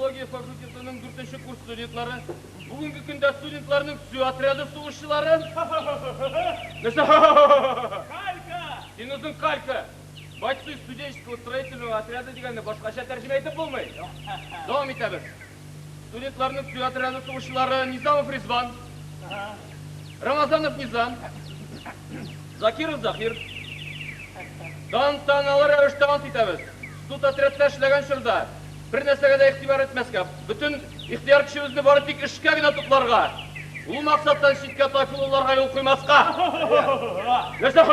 Филология факультетының дүртенче курс студентлары, бүгенге көндә студентларның төзү отряды сугышчылары. Нәрсә? Калька! Син үзең калька! Бойцы студенческого строительного отряда дигәнне башкача тәрҗемә итеп булмый. Дәвам итәбез. Студентларның төзү отряды сугышчылары Низамов Ризван, Рамазанов Низам, Закиров Захир. Тантаналы рәвештә ант итәбез. Студотрядта эшләгән чорда бер нәрсәгә дә игътибар итмәскә, бөтен ихтыяр көчебезне бары тик эшкә генә тупларга, ул максаттан читкә тайпылуларга юл куймаска. Нәрсә?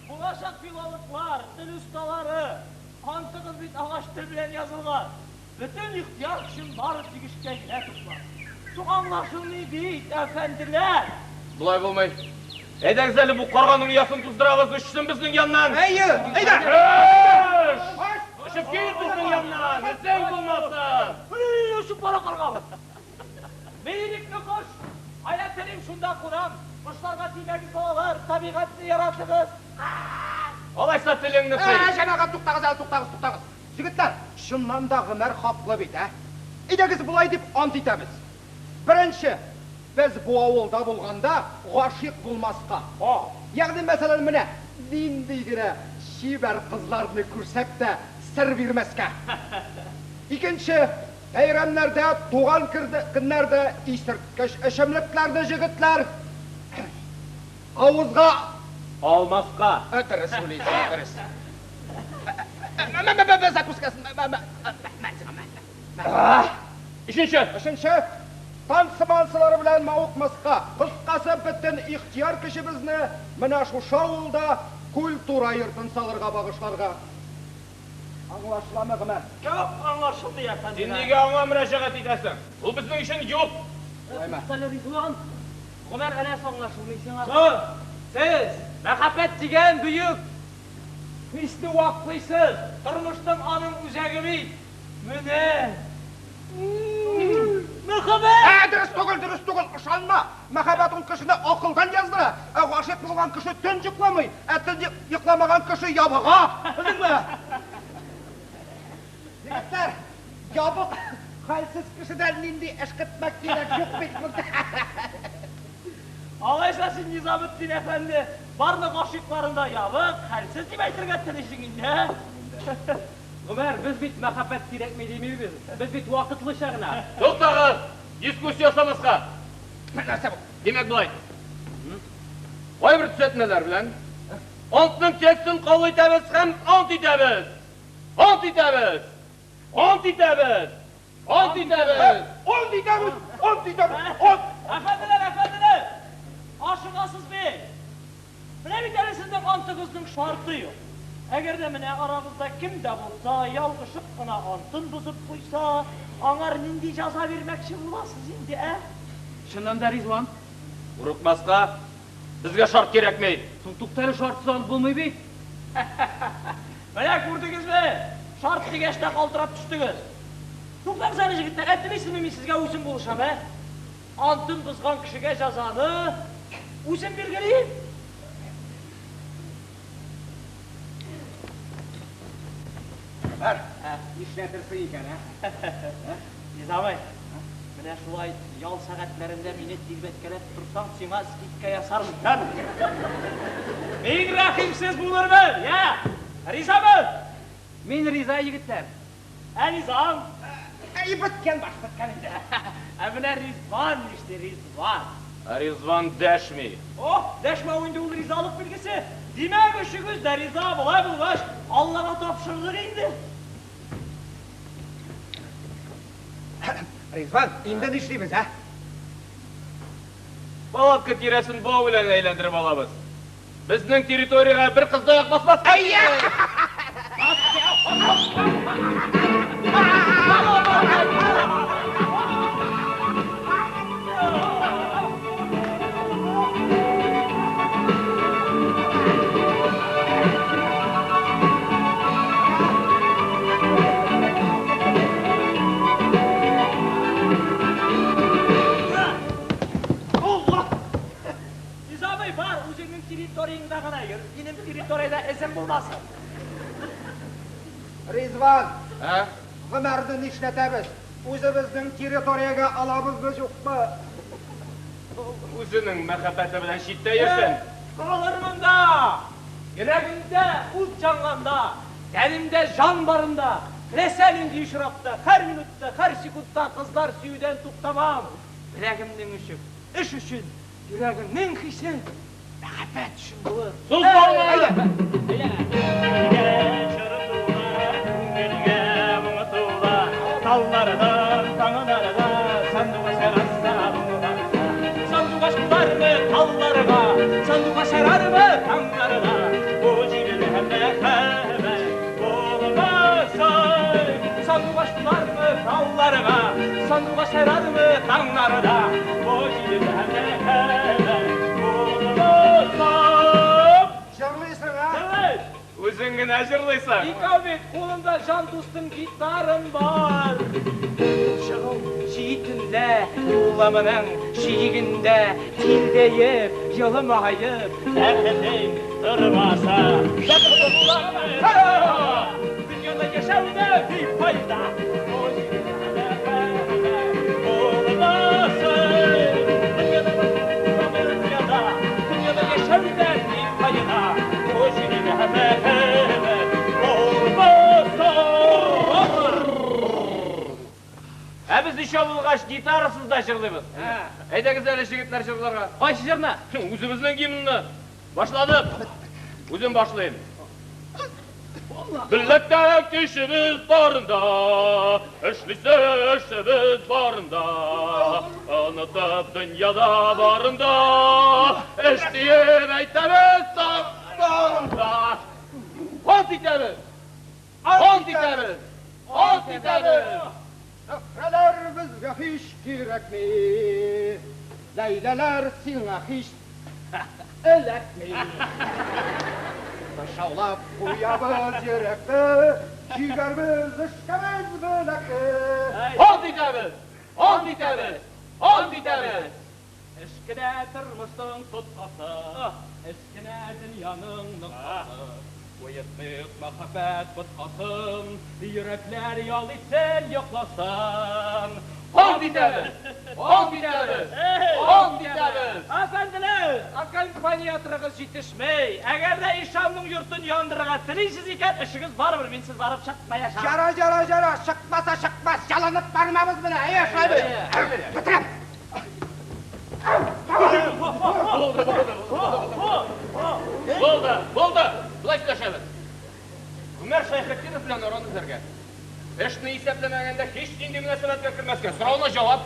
Булачак филологлар, тел осталары, антыгыз бит агач тел белән язылган. Бөтен ихтыяр көчен бары тик эшкә генә туплар. Соң аңлашылмый бит, әфәнделәр! Болай булмый. Әйдәгез әле бу карганың оясын туздырабыз, очсын безнең яннан! Әйе, әйдә! Очып! Очып кит безнең яннан, эзең булмасын! Очып бара каргабыз. Мин ирекле кош, кайда телим, шунда кунам. Кошларга тимәгез, балалар, табигатьне яратыгыз. Алайса телеңне тый! Ә, җәмәгать, туктагыз әле, туктагыз, туктагыз. Егетләр, чыннан да Гомәр хаклы бит, ә? Әйдәгез болай дип ант итәбез. Беренче, без бу авылда булганда гашыйк булмаска. Ягъни, мәсәлән, менә нинди генә чибәр кызларны күрсәк тә, сер бирмәскә. Икенче, бәйрәмнәрдә, туган көннәрдә исерткеч эчемлекләрне җегетләр авызга Алмаска. Дөрес уйлыйсың, дөрес. Закускасын. Өченче. Өченче, танцы-мансылары белән мавыкмаска. Кыскасы, бөтен ихтыяр көчебезне менә шушы авылда культура йортын салырга багышларга. Аңлашыламы, Гомәр? Юк, аңлашылмый, әфәнделәр. Син нигә аңа мөрәҗәгать итәсең? Ул безнең өчен юк. Туктале, Ризван. Гомәр, әнә аңлашылмый сиңа. Соң, сез, мәхәббәт дигән бөек хисне ваклыйсыз. Тормышның аның үзәге бит. Менә. Мәхәббәт! Ә, дөрес түгел, дөрес түгел, ышанма. Мәхәббәт ул кешене акылдан яздыра. Ә гашыйк булган кеше төн йокламый, ә төн йокламаган кеше ябыга. Белдеңме? Егетләр, ябык, хәлсез кешедән нинди эш көтмәк кирәк, юк бит монда. Алайса син, Низаметдин әфәнде, барлык гашыйкларын да ябык, хәлсез дип әйтергә телисең инде, ә? Гомәр, без бит мәхәббәт кирәкми димибез. Без бит вакытлыча гына. Туктагыз! Дискуссия ясамаска! Нәрсә бу? Димәк, болай. Кайбер төзәтмәләр белән антның текстын кабул итәбез һәм ант итәбез! Ант итәбез! Ант итәбез! Ант итәбез! Ант итәбез! Ант итәбез! Ант! Әфәнделәр, әфәнделәр! Ашыгасыз бит! Менә бит әле сезнең антыгызның шарты юк. Әгәр дә менә арагызда кем дә булса ялгышып кына антын бозып куйса, аңар нинди җәза бирмәкче буласыз инде, ә? Чыннан да, Ризван. Курыкмаска! Безгә шарт кирәкми! Соң, туктале, шартсыз ант булмый бит! Менә күрдегезме? Шарт дигәч тә калтырап төштегез. Туктагыз әле, җегетләр, ә телисезме, мин сезгә үзем булышам, ә? Антын бозган кешегә җәзаны үзем билгелим. Бар, нишләтерсең икән, ә? Низамый, менә шулай ял сәгатьләрендә мине тирбәткәләп торсаң, сиңа скидка ясармын. Мин рәхимсез булырмын, я! Ризамы? Мин риза, егетләр. Ә Низам? Әй, беткән баш, беткән инде. Ә менә Ризван нишли, Ризван? Ә Ризван дәшми. О, дәшмәү инде ул ризалык билгесе. Димәк, өчегез дә риза, болай булгач, Аллага тапшырдык инде. Ризван, инде нишлибез, ә? Палатка тирәсен бау белән әйләндереп алабыз. Безнең территориягә бер кыз да аяк басмас. Әйе! Алла! Низамый, бар, үзеңнең территорияңдә гына йөр, минем территориядә эзең булмасын. Ризван! Ә? Гомәрне нишләтәбез? Үзебезнең территориягә алабызмы, юкмы? Үзенең мәхәббәте белән читтә йөрсен. Калырмын да! Йөрәгемдә ут янганда, тәнемдә җан барында, теләсә нинди очракта, һәр минутта, һәр секундта кызлар сөюдән туктамам. Беләгемнең очы эш өчен, йөрәгемнең хисе мәхәббәт өчен булыр. Сус бауны! Таллардан, таңнарда, сандугач яраса моңланса. Сандугач булармы талларга, сандугач ярармы таңнарда? Бу җирдә мәхәббәт булмаса. Сандугач булармы талларга, сандугач ярармы таңнарда? Бу җирдә мәхәббәт булмаса. Җырлыйсың, а? Җырлый! Үзең генә җырлыйсың. Икәү бит, кулымда җан дустым гитарам бар. Чыгу читендә, юлымның чигендә, тилдәеп, елмаеп, бәхетең тормаса. Бәхет буламы? Дөньяда яшәү дә бифайда. Бу җирдә мәхәббәт булмаса. Дөньяда дөньяда, дөньяда яшәү дә бифайда. Бу җирдә мәхәббәт булмаса. Ә без өчәү булгач, гитарасыз да җырлыйбыз. Әйдәгез әле, җегетләр, җырларга. Кайсы җырны? Үзебезнең гимнны. Башладык. Үзем башлыйм. Берлектә көчебез барында, эшлисе эшебез барында, онытып дөньяда барында, эш диеп әйтәбез барында. Ант итәбез! Ант итәбез! Ант итәбез! Зөһрәләр безгә һич кирәкми, Ләйләләр сиңа һич эләкми. Тышаулап куябыз йөрәкне, җигәрбез эшкә без беләкне. Ант итәбез! Ант итәбез! Ант итәбез! Эш кенә тормышның тоткасы, эш кенә дөньяның ноктасы. Уятмыйк мәхәббәт боткасын, йөрәкләр ял итсен, йокласын. Ант итәбез! Ант итәбез! Ант итәбез! Әфәнделәр, аккомпаниаторыгыз җитешми. Әгәр дә ишанның йортын яндырырга телисез икән, эшегез барыбер минсез барып чыкмаячак. Җара, җара, җара, чыкмаса чыкмас, ялынып бармабыз менә, әйе, шулай бит. Бетерәм. Булды, булды! Болай сөйләшәбез. Гомәр Шәйхетдинов белән араны өзәргә. Эшне исәпләмәгәндә һич нинди мөнәсәбәткә кермәскә, соравына җавап,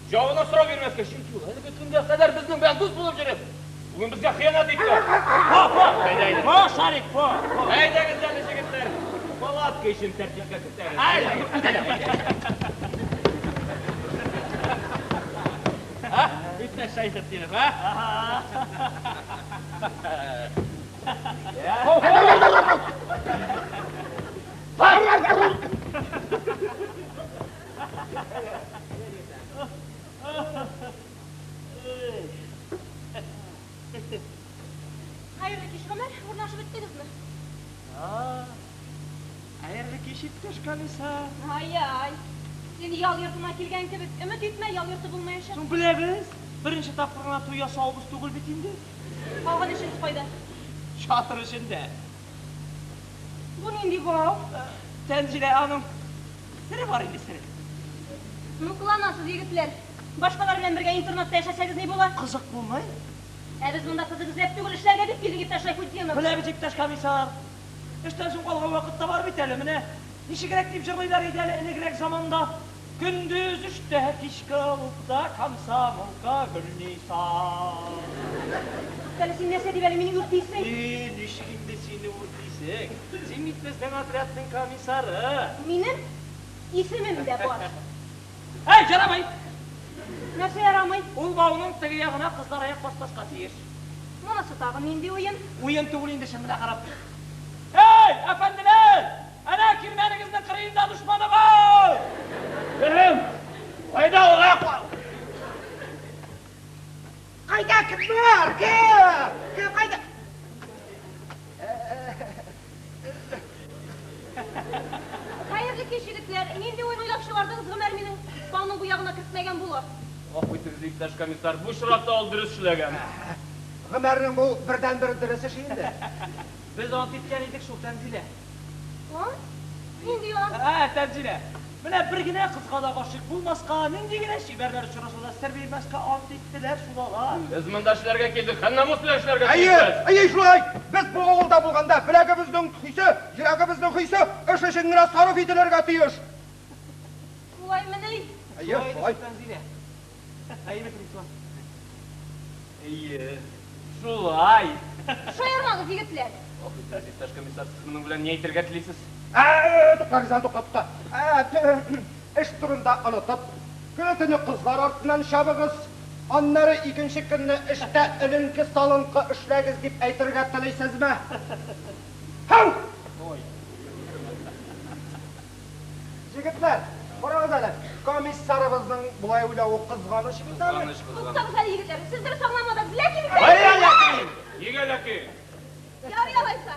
җавабына сорау бирмәскә. Чөнки ул әлеге көнгә кадәр безнең белән дус булып йөреп, бүген безгә хыянәт итте. Әйдә, әйдә. По, Шарик, по. Әйдәгез әле, җегетләр. Палатка эчен тәртипкә кертәбез. Иптәш Шәйхетдинов, а? Хәерле кич, Гомәр. Урнашып беттегезме? Хәерле кич, иптәш комиссар. Ай-ай. Син ял йортына килгән кебек. Өмет итмә, ял йорты булмаячак. Соң беләбез, беренче тапкыр гына туй ясавыбыз түгел бит инде. Калган эшегез кайда? Чатыр эчендә. Бу нинди бау? Тәнзилә аның сере бар инде, сере. Ну, кыланасыз, егетләр. Башкалар белән бергә интернатта яшәсәгез ни була? Кызык булмый. Ә без монда кызык эзләп түгел, эшләргә дип килдек, иптәш Шәйхетдинов. Беләбез, иптәш комиссар. Эштән соң калган вакыт та бар бит әле. Менә ничегрәк дип җырлыйлар иде әле элегрәк заманда. Көндез эштә, кичке клубта комсомолка Гөлниса. Әле син нәрсә дип әле мине үртисең? И, ничек инде сине үртисең? Син бит безнең отрядның комиссары. Минем исемем дә бар. Әй, ярамый! Нәрсә ярамый? Ул бауның теге ягына кызлар аяк басмаска тиеш. Монысы тагын нинди уен? Уен түгел инде, чын белән карап. Эй, әфәнделәр! Әнә кирмәнегезнең кырыенда дошманыгыз! Кем? Кайда ул? Кайда кем бар? Кем? Кем кайда? Хәерле кич, егетләр. Нинди уен уйлап чыгардыгыз, Гомәр минем тауның бу ягына кертмәгән була. Гафу итегез, иптәш комиссар, бу очракта ул дөрес эшләгән. Гомәрнең бу бердәнбер дөрес эше инде. Без ант иткән идек шул, Тәнзилә. Ант? Нинди ант? Ә, Тәнзилә, менә бер генә кызга да гашыйк булмаска, нинди генә чибәрләр очраса да сер бирмәскә ант иттеләр шул алар. Без монда эшләргә килдек һәм намус белән эшләргә Әйе, тиешбез. әйе шулай. Без бу авылда булганда беләгебезнең хисе, йөрәгебезнең хисе эш өчен генә сарыф ителергә тиеш. Шулаймыни? Әйе, шулай. Тәнзилә. Әйе бит, Ризван? Әйе, шулай. Шаярмагыз, егетләр. Гафу итегез, иптәш комиссар, сез моның белән ни әйтергә телисез? Ә, тукта, Ризван, тукта, тукта. Ә, эш турында онытып, көне-төне кызлар артыннан чабыгыз, аннары икенче көнне эштә эленке-салынкы эшләгез дип әйтергә телисезме? Һау! Егетләр, карагыз әле, комиссарыбызның болай уйлавы кызганыч бит әле. Кызганыч, кызганыч. Туктагыз әле, егетләр. Сез дөрес аңламадыгыз. Ләкин Кая ләкин? Нигә ләкин? Ярый алайса.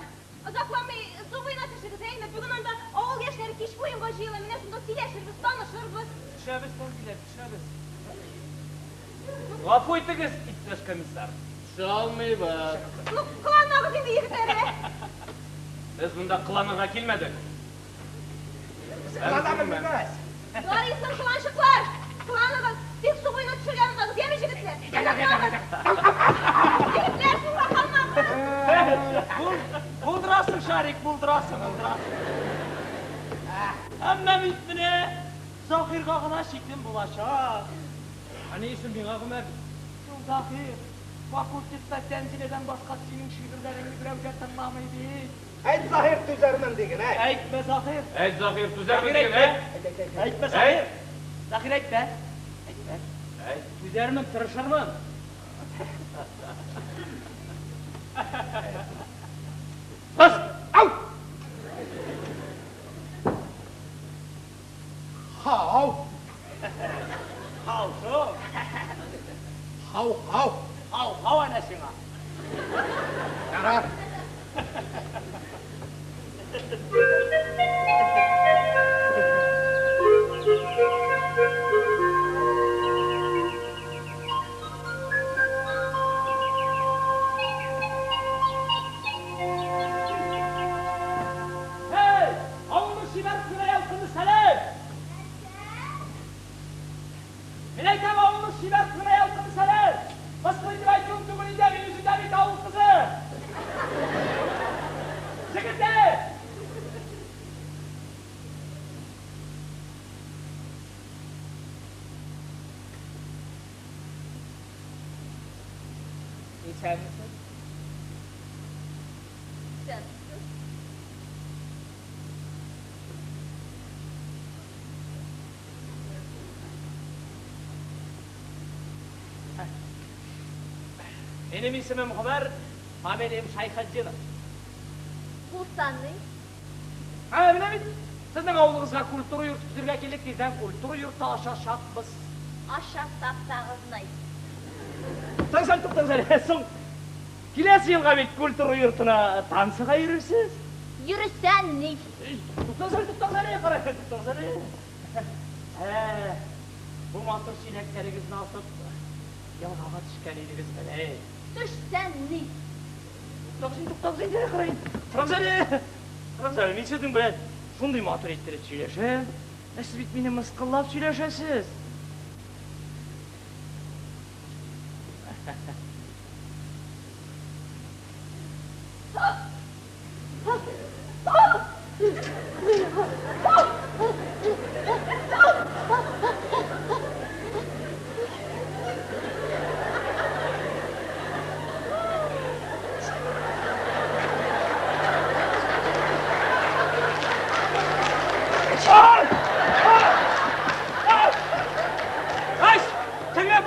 Озакламый су буена төшегез, әйме? Бүген анда авыл яшьләре кичке уенга җыела. Менә шунда сөйләшербез, танышырбыз. Төшәбез, Тәнзилә, төшәбез. Гафу итегез, иптәш комиссар. Төшә алмыйбыз. Ну, кыланмагыз инде, егетләр, ә? Без монда кыланырга килмәдек. Кылана белмибез. Ярый соң, кыланчыклар! Кыланыгыз! Тик су буена төшергә онытмагыз, яме, җегетләр? Озакламагыз! Егетләр, суга калмагыз! Булдырасың, Шарик, булдырасың, булдырасың. Әмма бит менә Заһирга гына читен булачак. Ә ни өчен миңа, Гомәр? Соң, Заһир, факультетта Тәнзиләдән башка синең шигырьләреңне берәү дә тыңламый бит. Әйт, Заһир, түзәрмен диген, әйт. Әйтмә, Заһир. Әйт, Заһир, түзәрмен Заһир, диген, әйтмә. әйт. Әйт, әйт, әйт. Әйтмә, Заһир. Заһир, әйтмә. Әйтмә. Әйт. Түзәрмен, тырышырмын. Бас! Ау! Хау! Хау, шул. Хау, хау! Хау, хау әнә сиңа. Ярар. Һей, авылның чибәр кызына ялкынлы сәлам! Мин әйтәм, авылның чибәр кызына ялкынлы сәлам! Мыскыл итеп әйтүем түгел инде, мин үзем дә бит авыл кызы! Җегетләр! Исәнмесез? Исәнмесез. Минем исемем Гомәр, фамилиям Шәйхетдинов. Булса ни? Ә, менә бит сезнең авылыгызга культура йорты төзергә килдек, тиздән культура йорты ачачакбыз. Ачасак ни. Туктагыз әле, туктагыз әле. Соң, киләсе елга бит культура йортына танцыга йөрерсез. Йөресән ни? Туктагыз әле, туктагыз әле, кара, туктагыз әле. Ә, бу матур чиләкләрегезне асып, елгага төшкән идегез менә. Төшсән ни? Туктагыз инде, туктагыз инде, карайын. Карагыз әле. Карагыз әле, мин сезнең белән шундый матур иттереп сөйләшәм. Ә сез бит мине мыскыллап сөйләшәсез. Ай! Тегем!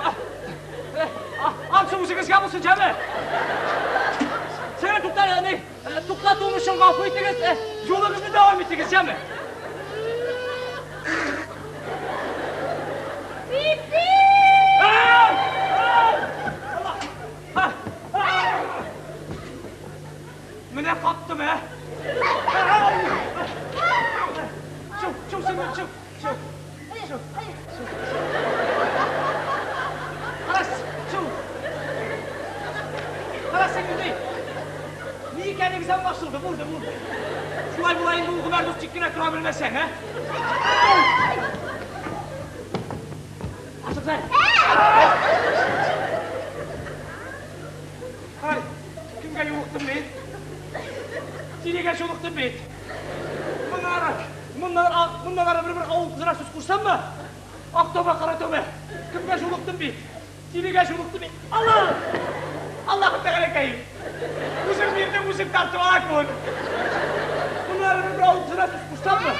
Ансы үзегезгә булсын, җәме! Сине тукта, ни, туктатуым өчен гафу итегез, юлыгызны дәвам итегез, җәме! Пипи! Менә каптым, ә! Чу, чу, сеңлем, чү, чү. Чү. Кара, чү. Кара, сеңлем, ни? Ни икәнегез аңлашылды, булды, булды. Шулай була инде ул Гомәр дус тик кенә тора белмәсәң, ә? Ашык әле. Ай, кемгә юлыктым мин? Тилегә юлыктым бит. Моннан ары бер-бер авыл кызына сүз кушсаммы? Ак тәүбә, кара тәүбә. Кемгә юлыктым бит? Тилегә юлыктым бит. Алла! Аллаһы Тәгаләкәем. Үзең бирдең, үзең тартып ала күр. Моннан ары бер-бер авыл кызына сүз кушсаммы?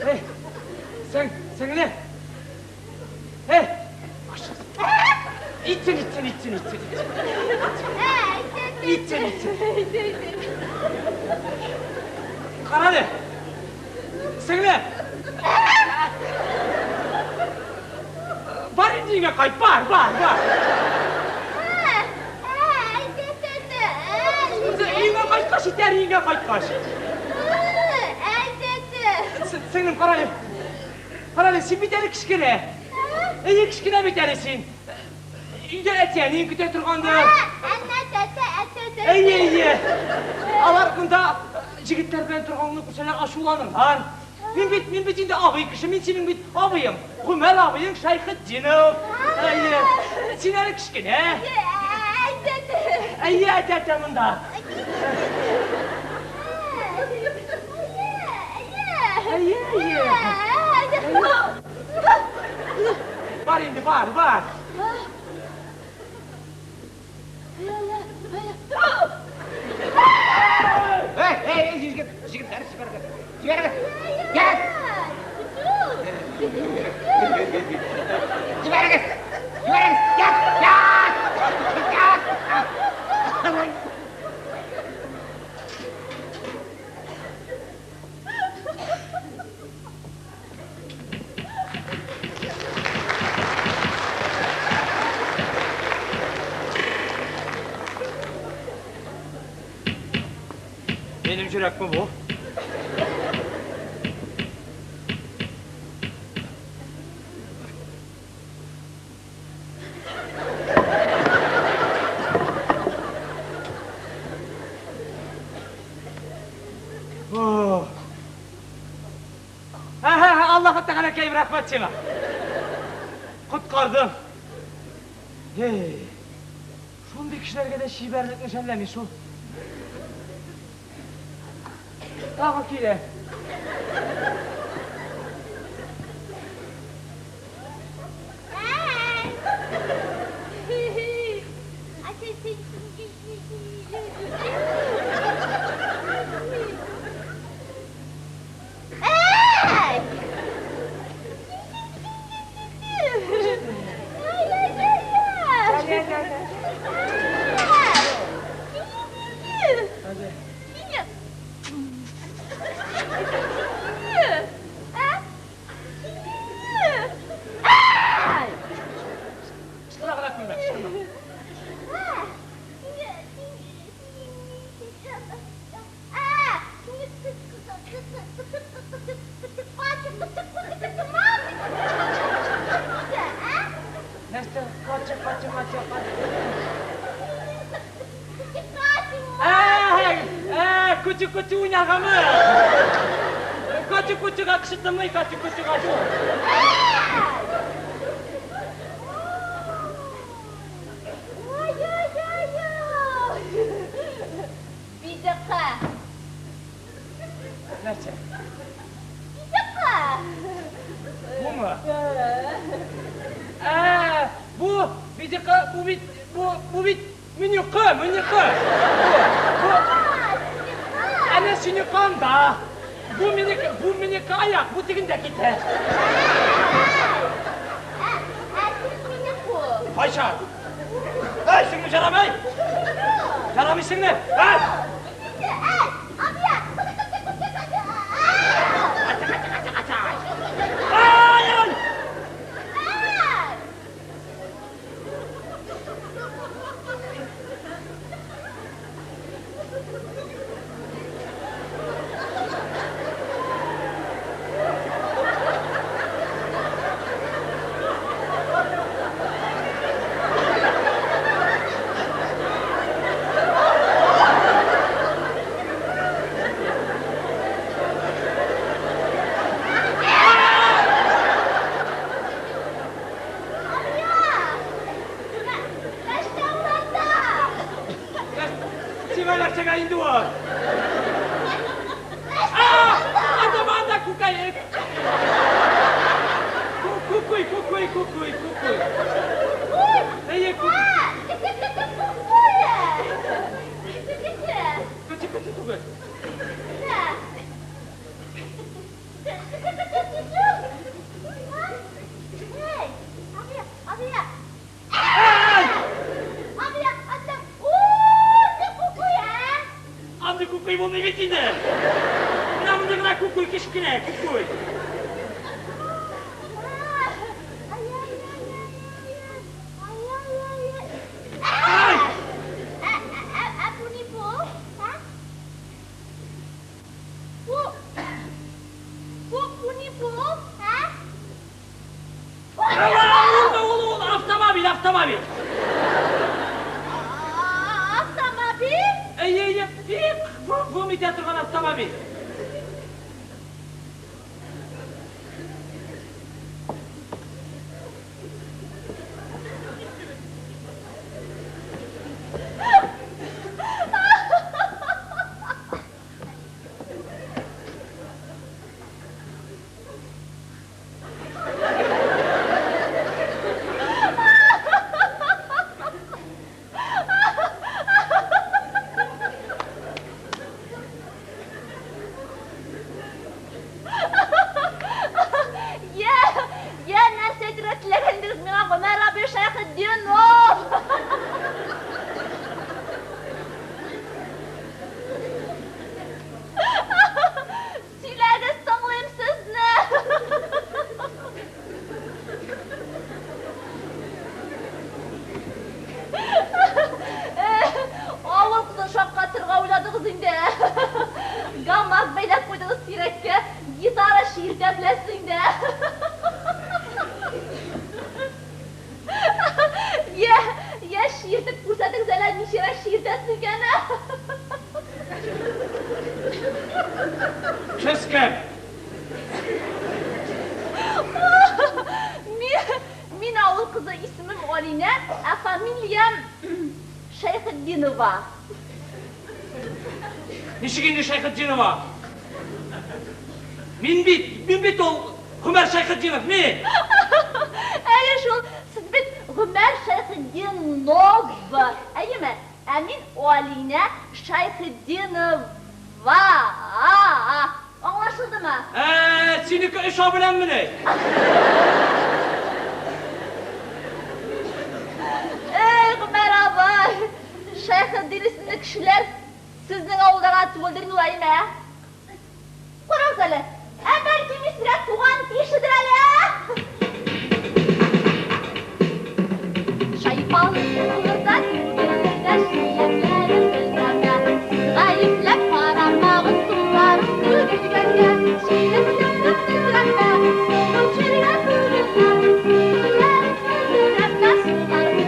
Эй, сең, сеңле. Эй, итсен, итсен, итсен, итсен, итсен. Итсен, итсен. Кара әле. Сеңле. Бар инде өеңә кайт, бар, бар, бар. Өеңә кайткач итәр, өеңә кайткач. Сеңлем, кара әле. Кара әле, син бит әле кечкенә. Әйе, кечкенә бит әле син. Өйдә әти-әниең көтә торгандыр. Әйе, әйе. Алар монда җегетләр белән торганыңны күрсәләр ачуланырлар. Мин бит инде абый кеше, мин синең бит абыең. Гомәр абыең Шәйхетдинов. Әйе. Син әле кечкенә. Әйе, әтә монда. Әйе, әйе. Бар инде, бар, бар. Эй, эй, эй, җегет, җегетләр, җибәрегез. Җибәрегез. Егет! Җибәрегез! Җибәрегез! Ят! Ят! Ят! Минем йөрәкме бу? О. Һә, Аллаһы Тәгаләкәем, рәхмәт сиңа. Коткардың. Эй, шундый кешеләргә дә чибәрлекне жәлләми шул. Тагы килә. Кычкыра гына күрмә, кычкырма. Нәрсә? Кача, кача, кача, кача. Ә, күчү-күчү уйнаргамы? Күчү-күчүгә кеше тынмый, күчү-күчүгә шул. Нәрсә? Бумы? Ә, бу бидека, бу бит, бу бит минеке, минеке. Бу, әнә синеке анда. Бу минеке, бу минеке аяк, бу тегендә китә. Кайчан? Әй, сеңлем, ярамый! Ярамый, сеңлем! Әй! Ай, ай! Сиңа нәрсәгә инде ул? Анда, анда күкәй. Кукуй, кукуй, кукуй, кукуй. Әйе, кукуй. Көте, көте түгел. Андый кукуй булмый бит инде. Менә мондый гына кукуй, кечкенә кукуй. Ай! Ул, ул, ул, автомобиль, автомобиль. Әйе, әйе, бик бум итә торган автомобиль. Я, я нәрсә әйтергә теләгәндегез миңа, Гомәр абый Шәйхетдинов? Сөйләгез, тыңлыйм сезне. Авыл кызын шаккатырга уйладыгыз инде. Гамак бәйләп куйдыгыз тирәккә, гитара чиертә беләсең инде. Я, я чиертеп күрсәтегез әле, ничегрәк чиертәсез икән. Сез кем? Мин, мин авыл кызы, исемем Алинә, ә фамилиям Шәйхетдинова. Ничек инде Шәйхетдинова? Мин бит ул Гомәр Шәйхетдинов, мин. Әйе шул, сез бит Гомәр Шәйхетдинов. Әйеме? Ә мин Алинә Шәйхетдинова. Аңлашылдымы? Ә, синеке өч А беләнмени? Эй, Гомәр абый! Шәйхетдин исемле кешеләр сезнең авылда гына түгелдер инде ул, әйеме? Карагыз әле. Ә бәлки мин сезгә туган кешедер әле, ә? Чайпалып булыр да, түгелдер дә, чиләкләрем мөлдерәмә. Сез гаепләп карамагыз суларым түгелгәнгә. Чиләкләрем мөлдерәмә, суым җиргә түгелә. Күлләрем мөлдерәмә, суларым.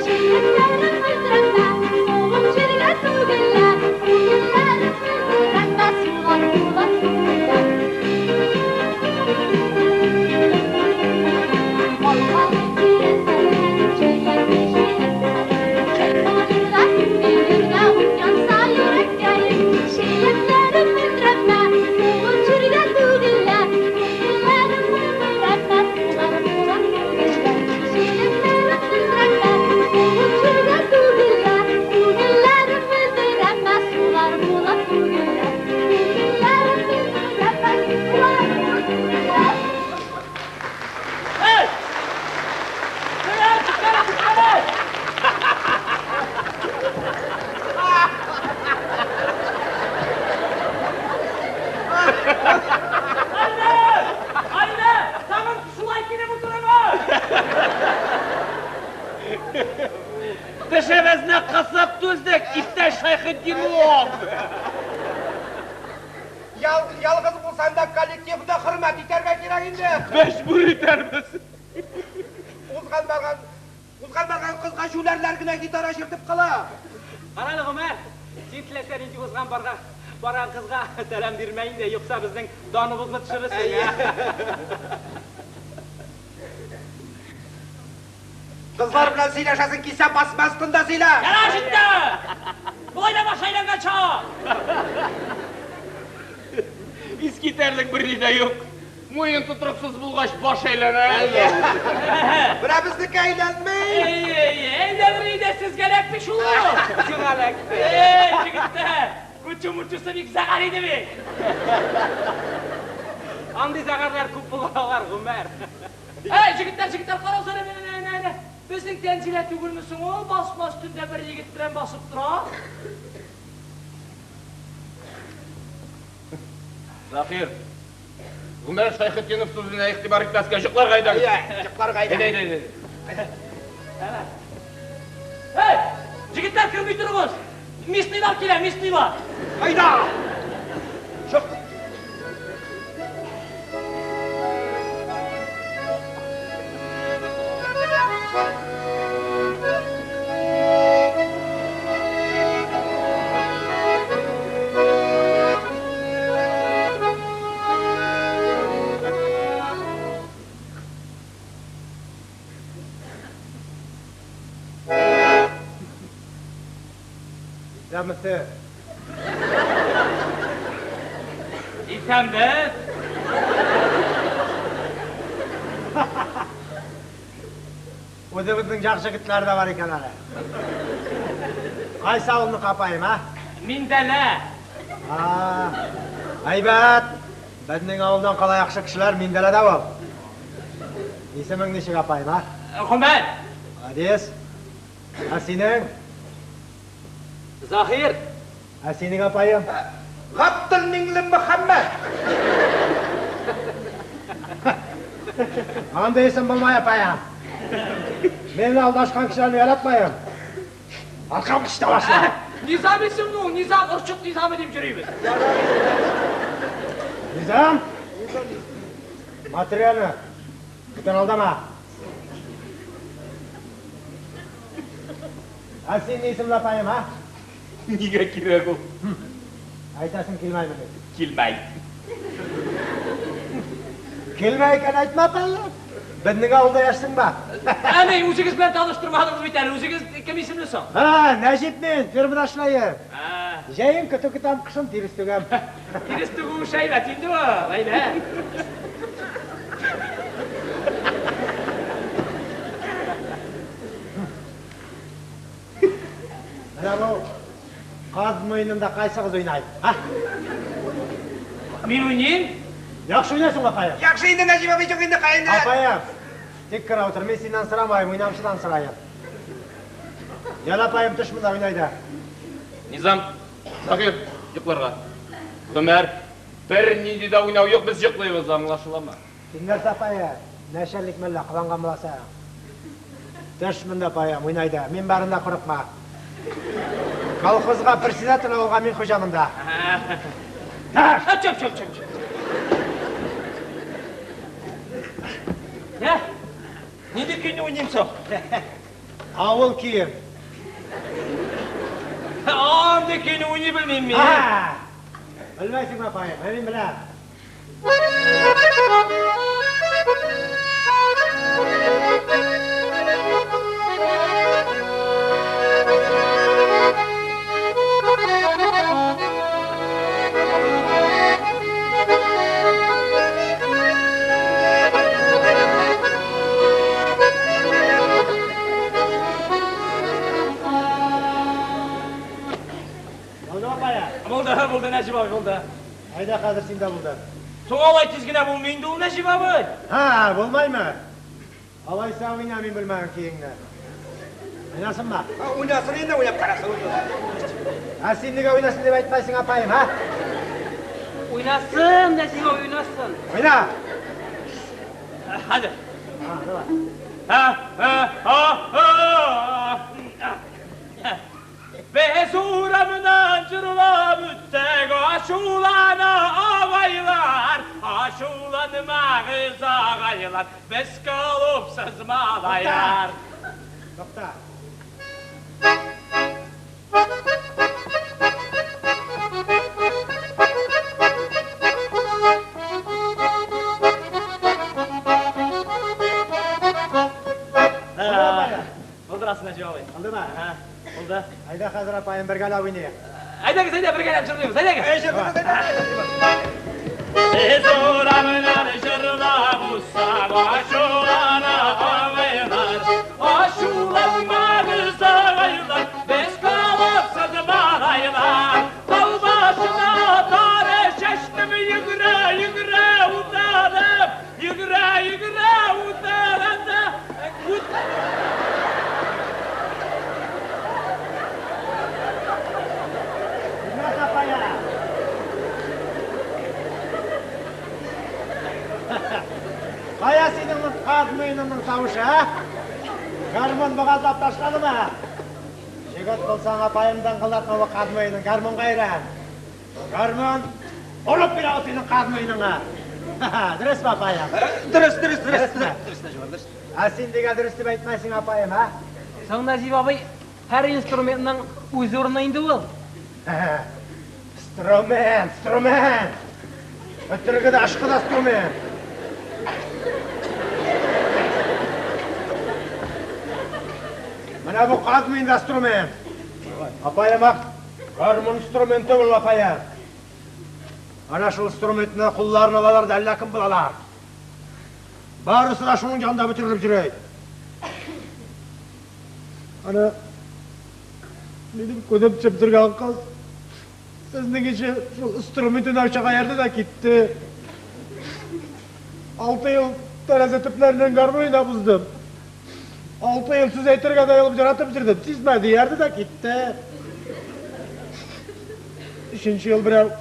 Чиләкләрем мөлдерәмә, суым җиргә түгелә. Күлләрем. Тешебезне кысып түздек, иптәш Шәйхетдинов. Ялгыз булсаң да коллективны хөрмәт итәргә кирәк инде. Мәҗбүр итәрбез. Узган барган, узган барган кызга җүләрләр генә гитара чиртеп кала. Карале, Гомәр, син теләсә нинди узган барган барган кызга сәлам бирмә инде, юкса безнең даныбызны төшерерсең. Кызлар белән сөйләшәсең килсә, басма өстендә сөйлә. Ярар җитте! Болай да баш әйләнгән чак! Искитәрлек берни дә юк. Муен тотрыксыз булгач, баш әйләнә. Менә безнеке әйләнми. Әй, әйләнер иде, сезгә эләкми шул ул. Сиңа эләкте. Эй, егетләр, күчү-мүчүсе бик зәгәр иде бит. Андый зәгәрләр күп булалар, Гомәр. Әй, егетләр, егетләр, карагыз әле, менә, менә, менә. Безнең Тәнзилә түгелме соң ул? Басма өстендә бер егет белән басып тора. Заһир, Гомәр Шәйхетдинов сүзенә игътибар итмәскә, йокларга әйдәгез. Әйе, йокларга Әйдә, әйдә. әйдә, әйдә. Әй, егетләр, керми торыгыз. Местныйлар килә, местныйлар. Айда! Чык. Исәнмесез. Исәнбез. Үзебезнең яхшы егетләр дә бар икән әле. Кайсы авылныкы, апаем, а? Миндәлә. А, әйбәт. Безнең авылдан кала яхшы кешеләр Миндәләдә ул. Исемең ничек, апаем, а? Гомәр. Молодец. Ә синең? Заһир. Ә синең, апаем? Габделмиңле Мөхәммәд. Андый исем булмай, апаем. Мин алдашкан кешеләрне яратмыйм. Аркам кычыта башлады. Низам исемле ул, Низам, орчык Низамы дип йөрибез. Низам? Матрена, бүтән алдама. Ә син ни исемле, апаем, а? Нигә кирәк ул? Әйтәсең килмәйме? Килмәй. Килмәй икән, әйтмә, апаем. Безнең авылда яшисең ба? Әни, үзегез белән таныштырмадыгыз бит әле. Үзегез кем исемле соң? Һа, Нәҗип мин, фермада эшләем. Ә, Җәен көтү көтәм, кышын тирес түгәм. Тирес түгү әйбәт инде ул, әйбәт. Менә бу каз муенында кайсыгыз уйнай? Һа? Мин уйныйм. Яхшы уйнайсың, апаем. Яхшы инде, Нәҗип абый, юк инде, кая инде. Апаем, тик кенә утыр, мин синнән сорамыйм, уйнамчыдан сорыйм. Ял, апаем, төш монда, уйнай да. Низам, Заһир, йокларга. Гомәр, бернинди дә уйнау юк, без йоклыйбыз, аңлашыламы? Син нәрсә, апаем? Нәшәрлек мәллә, кыланган буласың. Төш монда, апаем, уйнай да. Мин барында курыкма. Колхозга председатель авылга мин хуҗа монда. Төш! Ә, Чөп, чөп, чөп, чөп. Ә? Нинди көйне уйныйм соң? Авыл көен. Андый көйне уйный белмим мин. Һа! Белмәйсеңме, апаем? Ә мин беләм. Булды, апаем? Булды, булды, Нәҗип абый, булды. Әйдә, хәзер син дә булды. Соң алай тиз генә булмый инде ул, Нәҗип абый. Һа, булмаймы? Алайса уйна мин белмәгән көеңне. Уйнасынмы? Уйнасын инде, уйнап карасын. Ә син нигә уйнасын дип әйтмәйсең, апаем, һа? Уйнасын, Нәҗип абый, уйнасын. Уйна! Хәзер. Һа, давай. Һа, һа, һа, һа. Без урамнан җырлап үттек, ачулана агайлар, ачуланмагыз агайлар, без клубсыз малайлар. Тукта. Булдырасың, Нәҗип абый. Булдымы? Булды. Әйдә хәзер апаем бергәләп уйныйк. Әйдәгез, әйдә, бергәләп җырлыйбыз, әйдәгез. Без урамнан җырлап узсак, ачулана агайлар, ачуланмагыз агайлар, без клубсыз малайлар. Тау башына тары чәчтем, йөгерә-йөгерә утадым, йөгерә-йөгерә утаганда, Рәхмәт, апаем. Кая синең каз муеныңның тавышы, ә? Гармун бугазлап ташладымы? Егет булсаң, апаем дыңгылдатма бу каз муенын, гармунга өйрән. Гармун орып бирә ул синең каз муеныңа. Дөресме, апаем? Дөрес, дөрес, дөрес. Дөресме? Дөрес, Нәҗип абый, дөрес. Ә син нигә дөрес дип әйтмәйсең, апаем, ә? Соң, Нәҗип абый, һәр инструментның үз урыны инде ул. Инструмент, инструмент! Бөтерге дә ышкы да инструмент. Менә бу каз муенда инструмент. Апаем, ак, гармун инструменты ул, апаем. Ана шул инструментны кулларына алалар да әллә кем булалар. Барысы да шуның янында бөтерелеп йөри. Ана минем күзем төшеп торган кыз сезнең ише шул инструмент уйнаучыга иярде дә китте. 6 ел тәрәзә төпләреннән гармун уйнап уздым. 6 ел сүз әйтергә дә оялып яратып йөрдем. Сизмәде, иярде дә китте. 3 ел берәү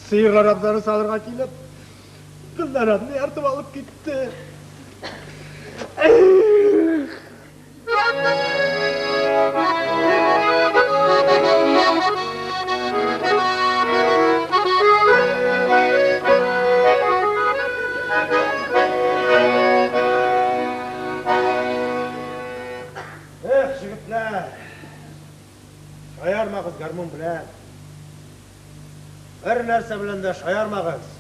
сыерлар абзары салырга килеп, кызларымны ияртеп алып китте. Эх! Эх, егетләр! Шаярмагыз гармун белән. Бер нәрсә белән дә шаярмагыз.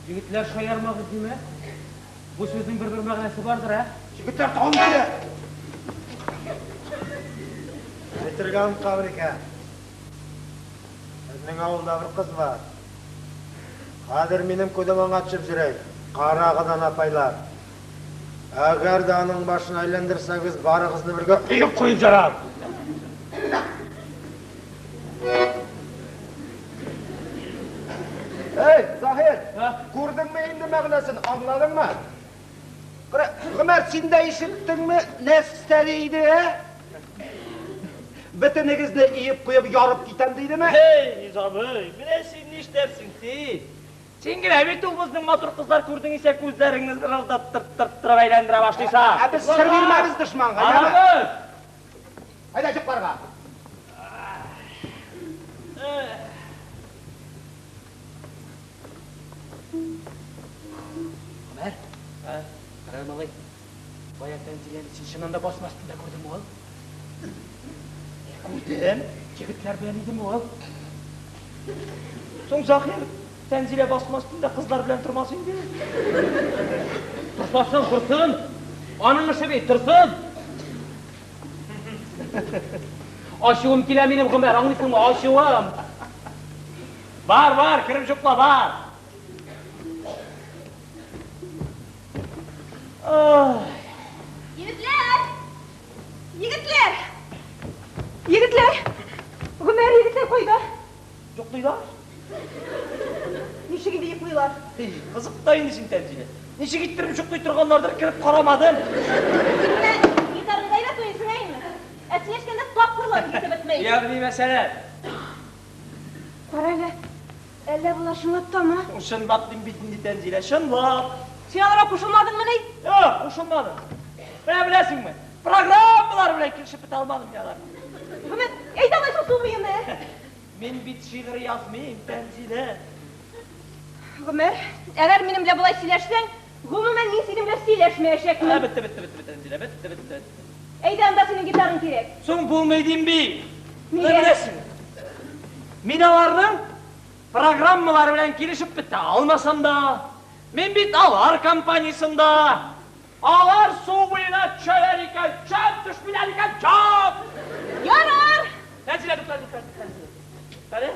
Егетләр, шаярмагыз димә. Бу сүзнең бер-бер мәгънәсе бардыр, ә? Егетләр, тагын килә. Әйтергә оныткан икән. Безнең авылда бер кыз бар. Хәзер минем күзем аңа төшеп йөри. Карагыз аны, апайлар. Әгәр дә аның башын әйләндерсәгез, барыгызны бергә өеп куеп җарам. Эй, Заһир, күрдеңме инде мәгънәсен, аңладыңмы? Кара, Гомәр, син дә ишеттеңме, нәрсә диде, ә? Бөтенегезне иеп куеп ярып китәм дидеме? Һей, Низамый, менә син нишләрсең син? Син генә бит ул безнең матур кызлар күрдең исә күзләреңне зырылдаттырттырып әйләндерә башлыйсың. Ә без сер бирмәбез дошманга, яме? Карагыз! Әйдә йокларга. Гомәр, кара, малай, бая Тәнзиләне син чыннан да басма өстендә күрдеңме ул? Күрдем. Егетләр белән идеме ул? Соң Заһир, Тәнзилә басма өстендә кызлар белән тормас инде. Торсасын, торсын! Аның эше бит, торсын! Ачуым килә минем, Гомәр, аңлыйсыңмы? Ачуым! Бар, бар, кереп йокла, бар. Егетләр! Егетләр! Егетләр! Гомәр, егетләр кайда? Йоклыйлар. Ничек инде йоклыйлар? Эй, кызык та инде син, Тәнзилә. Ничек иттереп йоклый торганнардыр, кереп карамадым. Син менә гитараңда әйбәт уйныйсың, әйеме? Ә сөйләшкәндә тапкырлар китеп бетмәй. Ягъни мәсәлән? Кара әле. Әллә болар чынлап тамы? Чынлап дим бит инде, Тәнзилә, чынлап. Син аларга кушылмадыңмыни? Юк, кушылмадым. Менә беләсеңме, программалар белән килешеп бетә алмадым мин аларны. Гомәр, әйдә алайса су буена. Мин бит шигырь язмыйм, Тәнзилә. Гомәр, әгәр минем белән болай сөйләшсәң, гомумән мин синең белән сөйләшмәячәкмен. Бетте, бетте, бетте, бетте, Тәнзилә, бетте, бетте, бетте. Әйдә, анда синең гитараң кирәк. Соң булмый дим бит. Нигә? Беләсеңме? Мин аларның программалары белән килешеп бетә алмасам да, мин бит алар компаниясендә. Алар су буена төшәләр икән, төшәм, төшмиләр икән, төшәм. Ярар! Тәнзилә, тукта, тукта, Тәнзилә. Әле.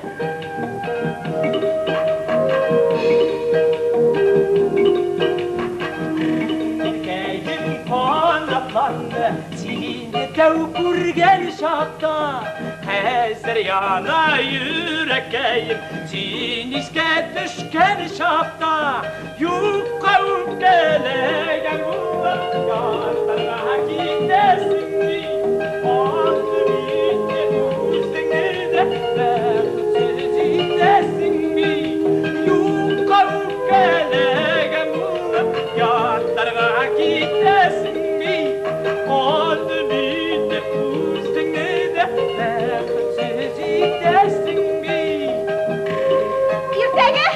Иркәем канатланды, сине тәү күргән чакта. Хәзер яна йөрәккәем, син искә төшкән чакта. Юкка үпкәләгән булып, ятларга китәсең бит. Аны бит үзеңне дә бәхетсез итәсең бит. Юкка үпкәләгән булып, ятларга китәсең бит. Аны бит үзеңне дә бәхетсез итәсең бит. Иртәгә,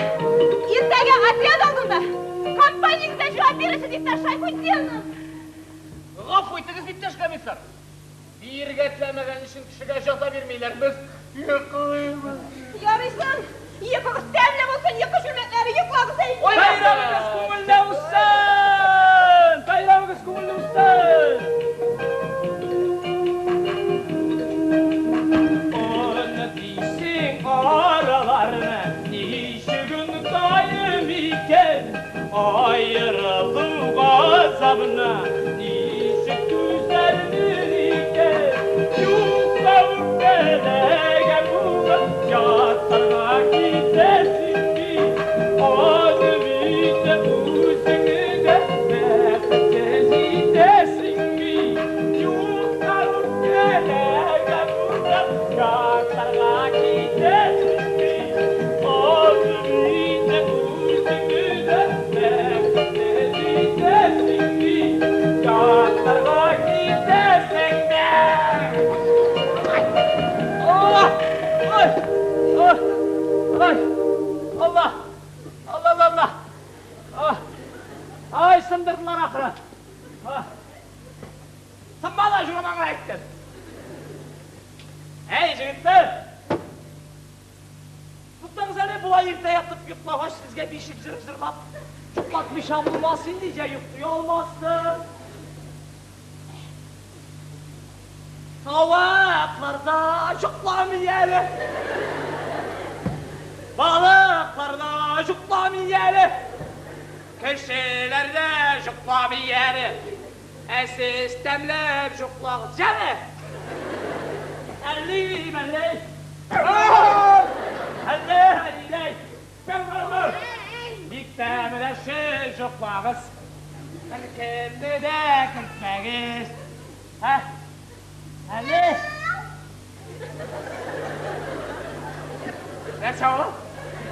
иртәгә отряд алдында компаниягездән җавап бирерсез, иптәш Шайхутдинов. Гафу итегез, иптәш комиссар. Биергә теләмәгән өчен кешегә җәза бирмиләр. Без йоклыйбыз. Ярыйсын, йокыгыз тәмле булсын, йокы чүлмәкләре, йоклагыз әйдә. Бәйрәмегез күңелле үтсен! Бәйрәмегез күңелле үтсен! Оны дисең араларны ничек онытайым икән? Аерылу газабына ничек түзәрмен икән? Юкка үпкәләгән булып, ятларга китәсең бит. Аны бит үзеңне дә бәхетсез итәсең бит. Юкка үпкәләгән булып, ятларга китәсең бит. Аны бит үзеңне дә бәхетсез итәсең бит. Ятларга китәсең бит. Ай! Ай! Ай! Алла! Алла, Алла, Алла! А! Ай, сындырдылар ахыры! А! Сынмады, Журамаңа әйттем! Әй, җегетләр! Туктагыз әле, болай иртә ятып йоклагач, сезгә бишек җыры җырлап, йоклатмыйча булмас инде, җә йоклый алмассың. Тавыклар да йокламый әле. Балыклар да йокламый әле. Кешеләр дә йокламый әле. Ә сез тәмләп йоклагыз, җәме! Әлли, мәлли. Әлле, әлле. Бик тәмләшеп йоклагыз. Беркемне дә кертмәгез. Ә? Әле? Нәрсә ул?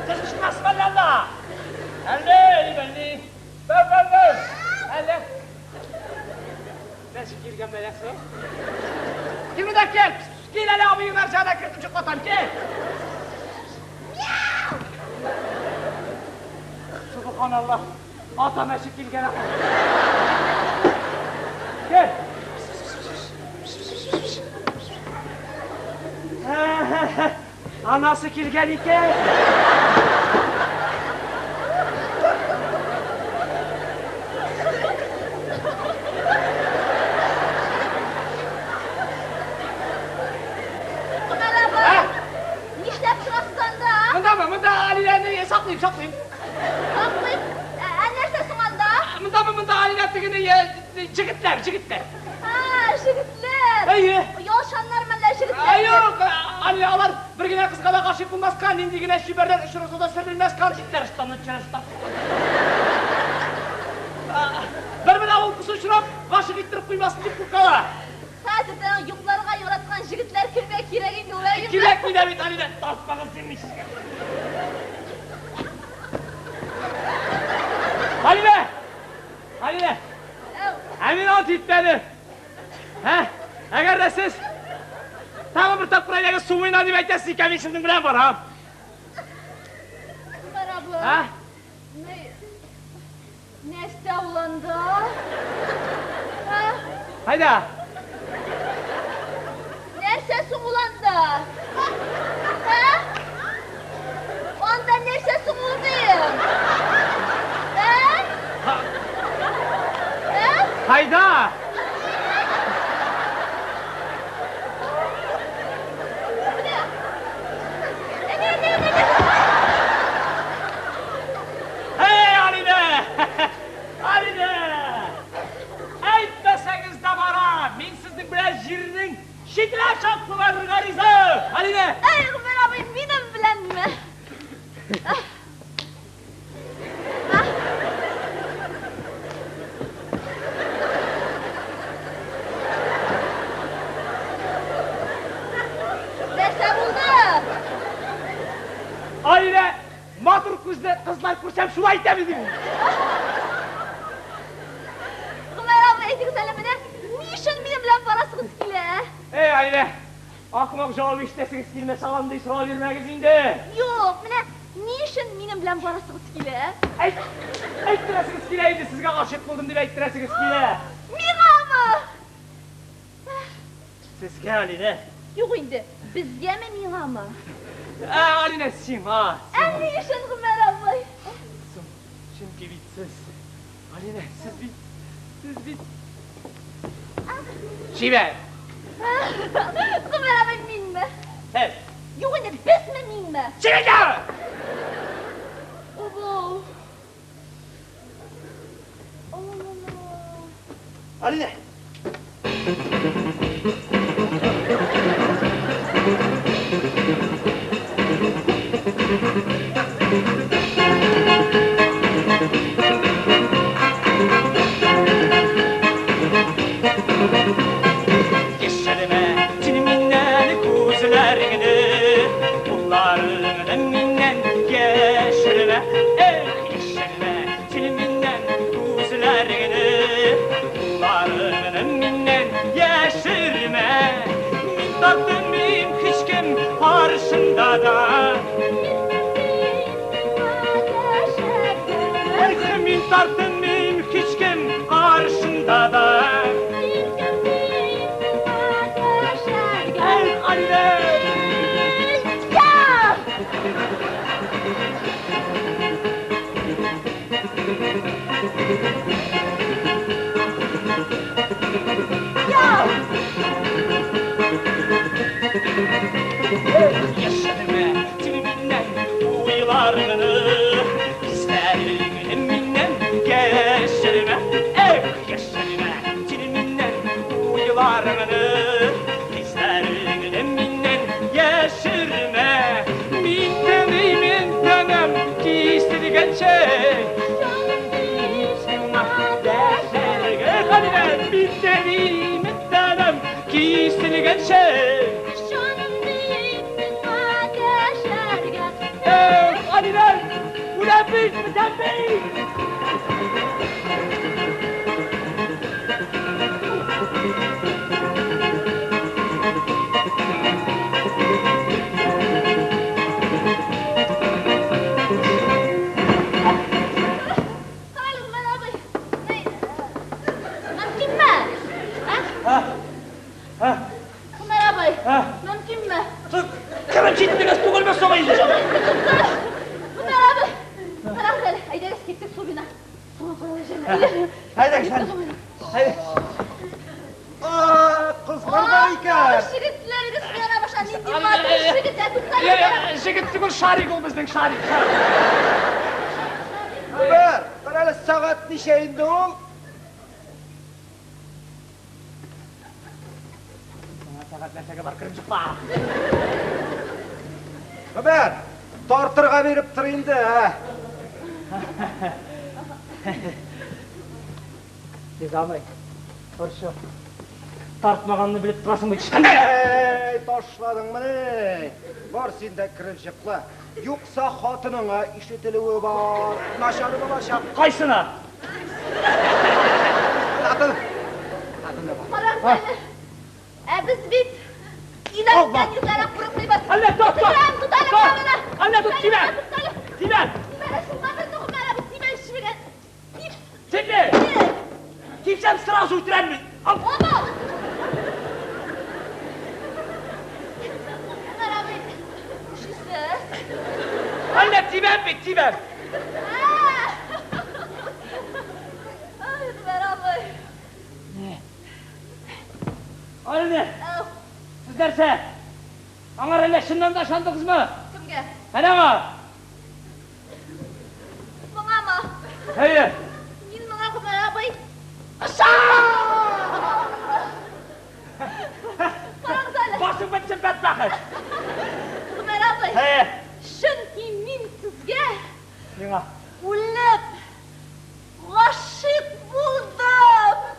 Кыз кычкырасың әллә анда? Әлле, әлли. Бәү, бәү, бәү. Әлле. Нәрсә килгән бәласе? Кил монда, кил. Кил әле, абыеңнар җанына кертеп йоклатам, кил. Субханалла. Ата мәче килгән ахыр. Кил. Анасы килгән икән. Гомәр абый, нишләп торасыз анда? Монда монда Алиләне саклыйм, саклыйм. Саклыйм. Ә нәрсә соң анда? Монда монда Алилә тегене җегетләр, җегетләр. Һа, җегетләр. Әйе. Ялчаннар мәллә җегетләр? Ай, юк, Алилә, алар бер генә кызга да гашыйк булмаска, нинди генә чибәрләр очраса да сер белмәскә, җитләр ыштанны төшерә. Бер менә ул кыз очрап, гашыйк иттереп куймасын дип куркалар. Хәзердән йокларга яраткан җегетләр кемгә кирәк инде ул, әйеме? Кирәкми дә бит, Алилә, тартмагыз син. Ә мин ант итмәдем. Ә? Әгәр дә сез тагын бер тапкыр әйдәгез су буена дип әйтәсез икән, мин сезнең белән барам. Гомәр абый. Ә? Нәрсә ул анда? Ә? Кайда? Нәрсә соң ул анда? Ә? Анда нәрсә соң ул дим? Ә? Ә? Кайда? Менә. Әнә, әнә, әнә. Эй, Алинә! Алинә! Әйтмәсәгез дә барам! Мин сезнең белән җирнең читенә чаклы барырга риза! Алинә! Эй, Гомәр абый, минем беләнме? Нәрсә булды? Алинә, матур күзле кызлар күрсәм, шулай итәм инде мин. Гомәр абый, әйтегез әле менә, ни өчен минем белән барасыгыз килә? Эй, Алинә, ахмак җавап ишетәсегез килмәсә, андый сорау бирмәгез инде. Юк, менә ни өчен минем белән барасыгыз килә? Әйт, әйттерәсегез килә инде, сезгә гашыйк булдым дип әйттерәсегез килә. Миңамы? Сезгә, Алинә. Юк инде, безгәме, миңамы? Ә, Алинә, сиңа. Ә ни өчен, Гомәр абый? Соң, чөнки бит сез, Алинә, сез бит, сез бит чибәр. Гомәр абый, минме? Сез. Юк инде, безме, минме? Чибәр! Абау. Алла. Алинә. Яшермә син миннән күзләреңне, кулларыңны миннән яшермә. Эх, яшермә син миннән күзләреңне, кулларыңны миннән яшермә. Мин тартынмыйм һичкем каршында да. Эх, мин тартынмыйм һичкем каршында да. Эх, Алинә! Я! Я! Яшермә син миннән уйларыңны, хисләреңне миннән яшермә. Эх, яшермә син миннән уйларыңны, хисләреңне миннән яшермә. Мин тәнем, тәнем киселгәнче, сиңа дәшәргә. Эх, Алинә, мин тәнем, тәнем киселгәнче. Җаным диеп сиңа дәшәргә. Эх, Алинә, үләм бит, бетәм бит! Карале, Гомәр абый. Ни, мөмкинме? Ә? А? Гомәр абый, А? мөмкинме? Кереп җиттегез түгелме соң инде? Гомәр абый, карагыз әле, әйдәгез киттек су буена. Суга карале, җәннәт. Әйдәгез, әйдә. Әйдә. А, кызлар бар икән. Җегетләрегез яра баша, нинди матур җегет, ә туктале. Җегет түгел, шарик ул безнең, шарик. Гомәр, карале, сәгать ничә инде ул? Сиңа сәгать нәрсәгә бар, кереп чыкма. Гомәр, тартырга биреп тор инде, ә? Низамый, торчы. Тартмаганны белеп торасың бит. Әй, ташладыңмыни? Бар син дә кереп җыкла. Юкса хатыныңа ишетелүе бар. Начар булачак. Кайсына? Хатын. Карагыз әле. Ә без бит иноземецлардан курыкмыйбыз. Әллә тот, тот. Тотам, тот әле, Тот. менә. Әллә тот, тибә. Тот әле. Тибә. Тибә, шуңа безне Гомәр абый тибә чебегән. Тип. Типме? Типсәм сразу үтерәм мин. Ал. Оба! Гомәр абый, нишлисез? Әллә тибәм бит, тибәм. Ай, Гомәр абый. Алине, Ау, сез нәрсә? Аңар әллә чыннан да ышандыгызмы? Кемгә? Әнә аңа. Моңамы? Әйе. Мин моңа, Гомәр абый, ышанам! Карагыз әле. Башың бетсен, бәдбәхет. Гомәр абый. Әйе. Чөнки мин сезгә Миңа. үлеп гашыйк булдым.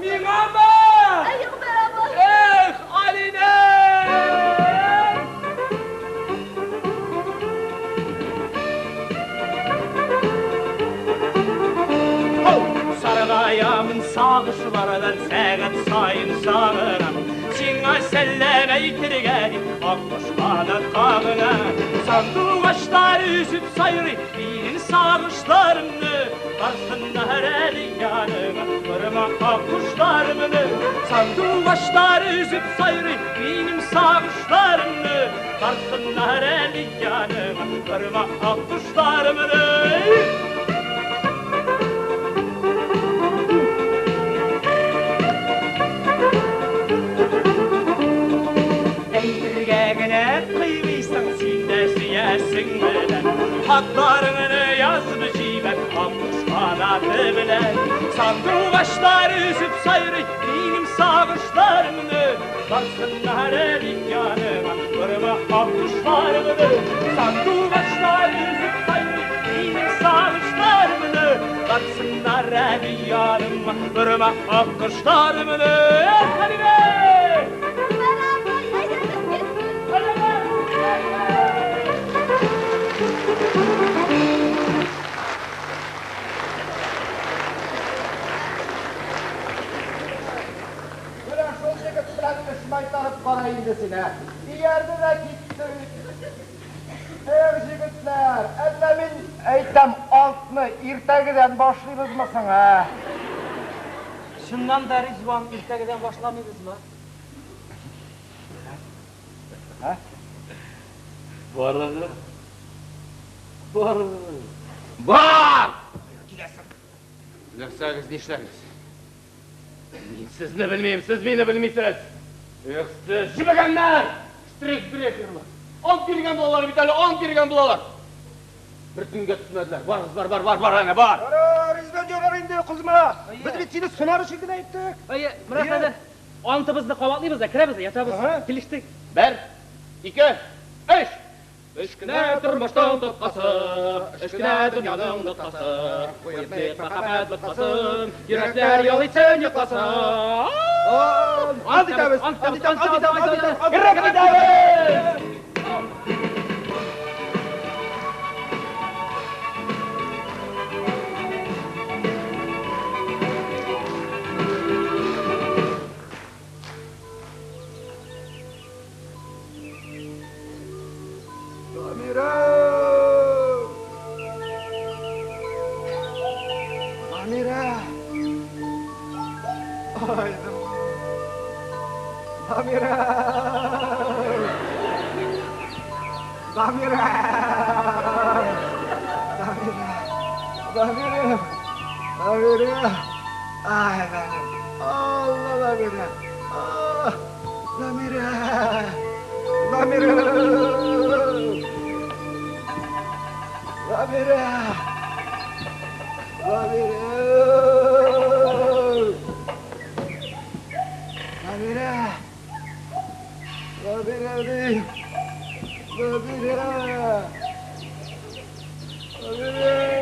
Миңамы? Әйе, Гомәр абый. Эх, Алине! Саргаямын сагышлардан сәгать саен сагынам. Сиңа сәлам әйтергә дип аккош канат кагына. Сандугачлар өзеп сайрый минем сагышларымны. Барсыннар әле яныңа, кырма аккошларымны. Сандугачлар өзеп сайрый минем сагышларымны. Барсыннар әле яныңа, кырма аккошларымны. Әйтергә генә кыймыйсың, син дә сөясең белән. Хатларыңны язып җибәр, аккош канаты белән. Сандугачлар өзеп сайрый минем сагышларымны. Барсыннар әле яныңа, кырма аккошларымны. Сандугачлар өзеп сайрый минем сагышларымны. Барсыннар әле яныңа, кырма аккошларымны. Хәлимә! Гомәр абый, әйдәгез киттек. Менә шул егет белән эш майтарып кара инде син, ә. Иярде дә китте. Эх, җегетләр, әллә мин әйтәм, антны иртәгедән башлыйбызмы соң, ә? Чыннан да, Ризван, иртәгедән башламыйбызмы? Барыгыз. Барыгыз. Бар! Киләсең. Нәрсәгез, нишләгез? Мин сезне белмим, сез мине белмисез. Эх, сез җебегәннәр! Штрихбрехерлар. Ант биргән булалар бит әле, ант биргән булалар. Бер төнгә түзмәделәр. Барыгыз, бар, бар, бар, бар, әнә, бар. Ярар, Ризван, ярар инде, кызма. Без бит сине сынар өчен генә әйттек. Әйе, менә хәзер антыбызны кабатлыйбыз да, керәбез дә, ятабыз. Ага. Килештек. Бер, ике, өч. Өч кенә тормыштан тоткасы, өч кенә дөньяның ноктасы. Куеп бит мәхәббәт боткасын, йөрәкләр ял итсен, йокласын. Ант итәбез, Ант ант итәбез, итәбез, ант итәбез, ант итәбез. Кереп китәбез! Дамира! Дамира! Ай, Дамира! Дамира! Дамира! Дамира! Дамира! Ай, Дамира! Алла, Дамира! А, Дамира! Дамира! Дамира! Дамира! Дамира! Дамира! Дамира! Дамира! Дамира!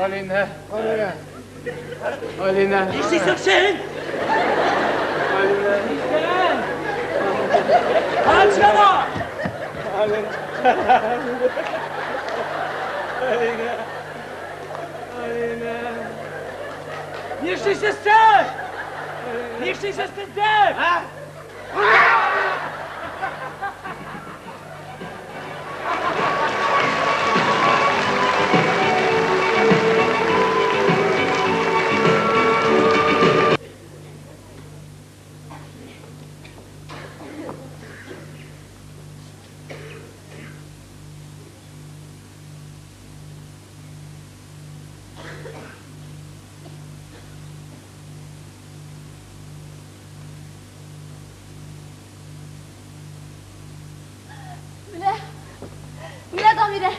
Алинә. Алинә. Алинә. Нишлисең син? Алинә. Нишлисең? Качана! Алинә. Алинә. Алинә. Нишлисез сез? Нишлисез сез? Ә? Менә, менә Дамирә,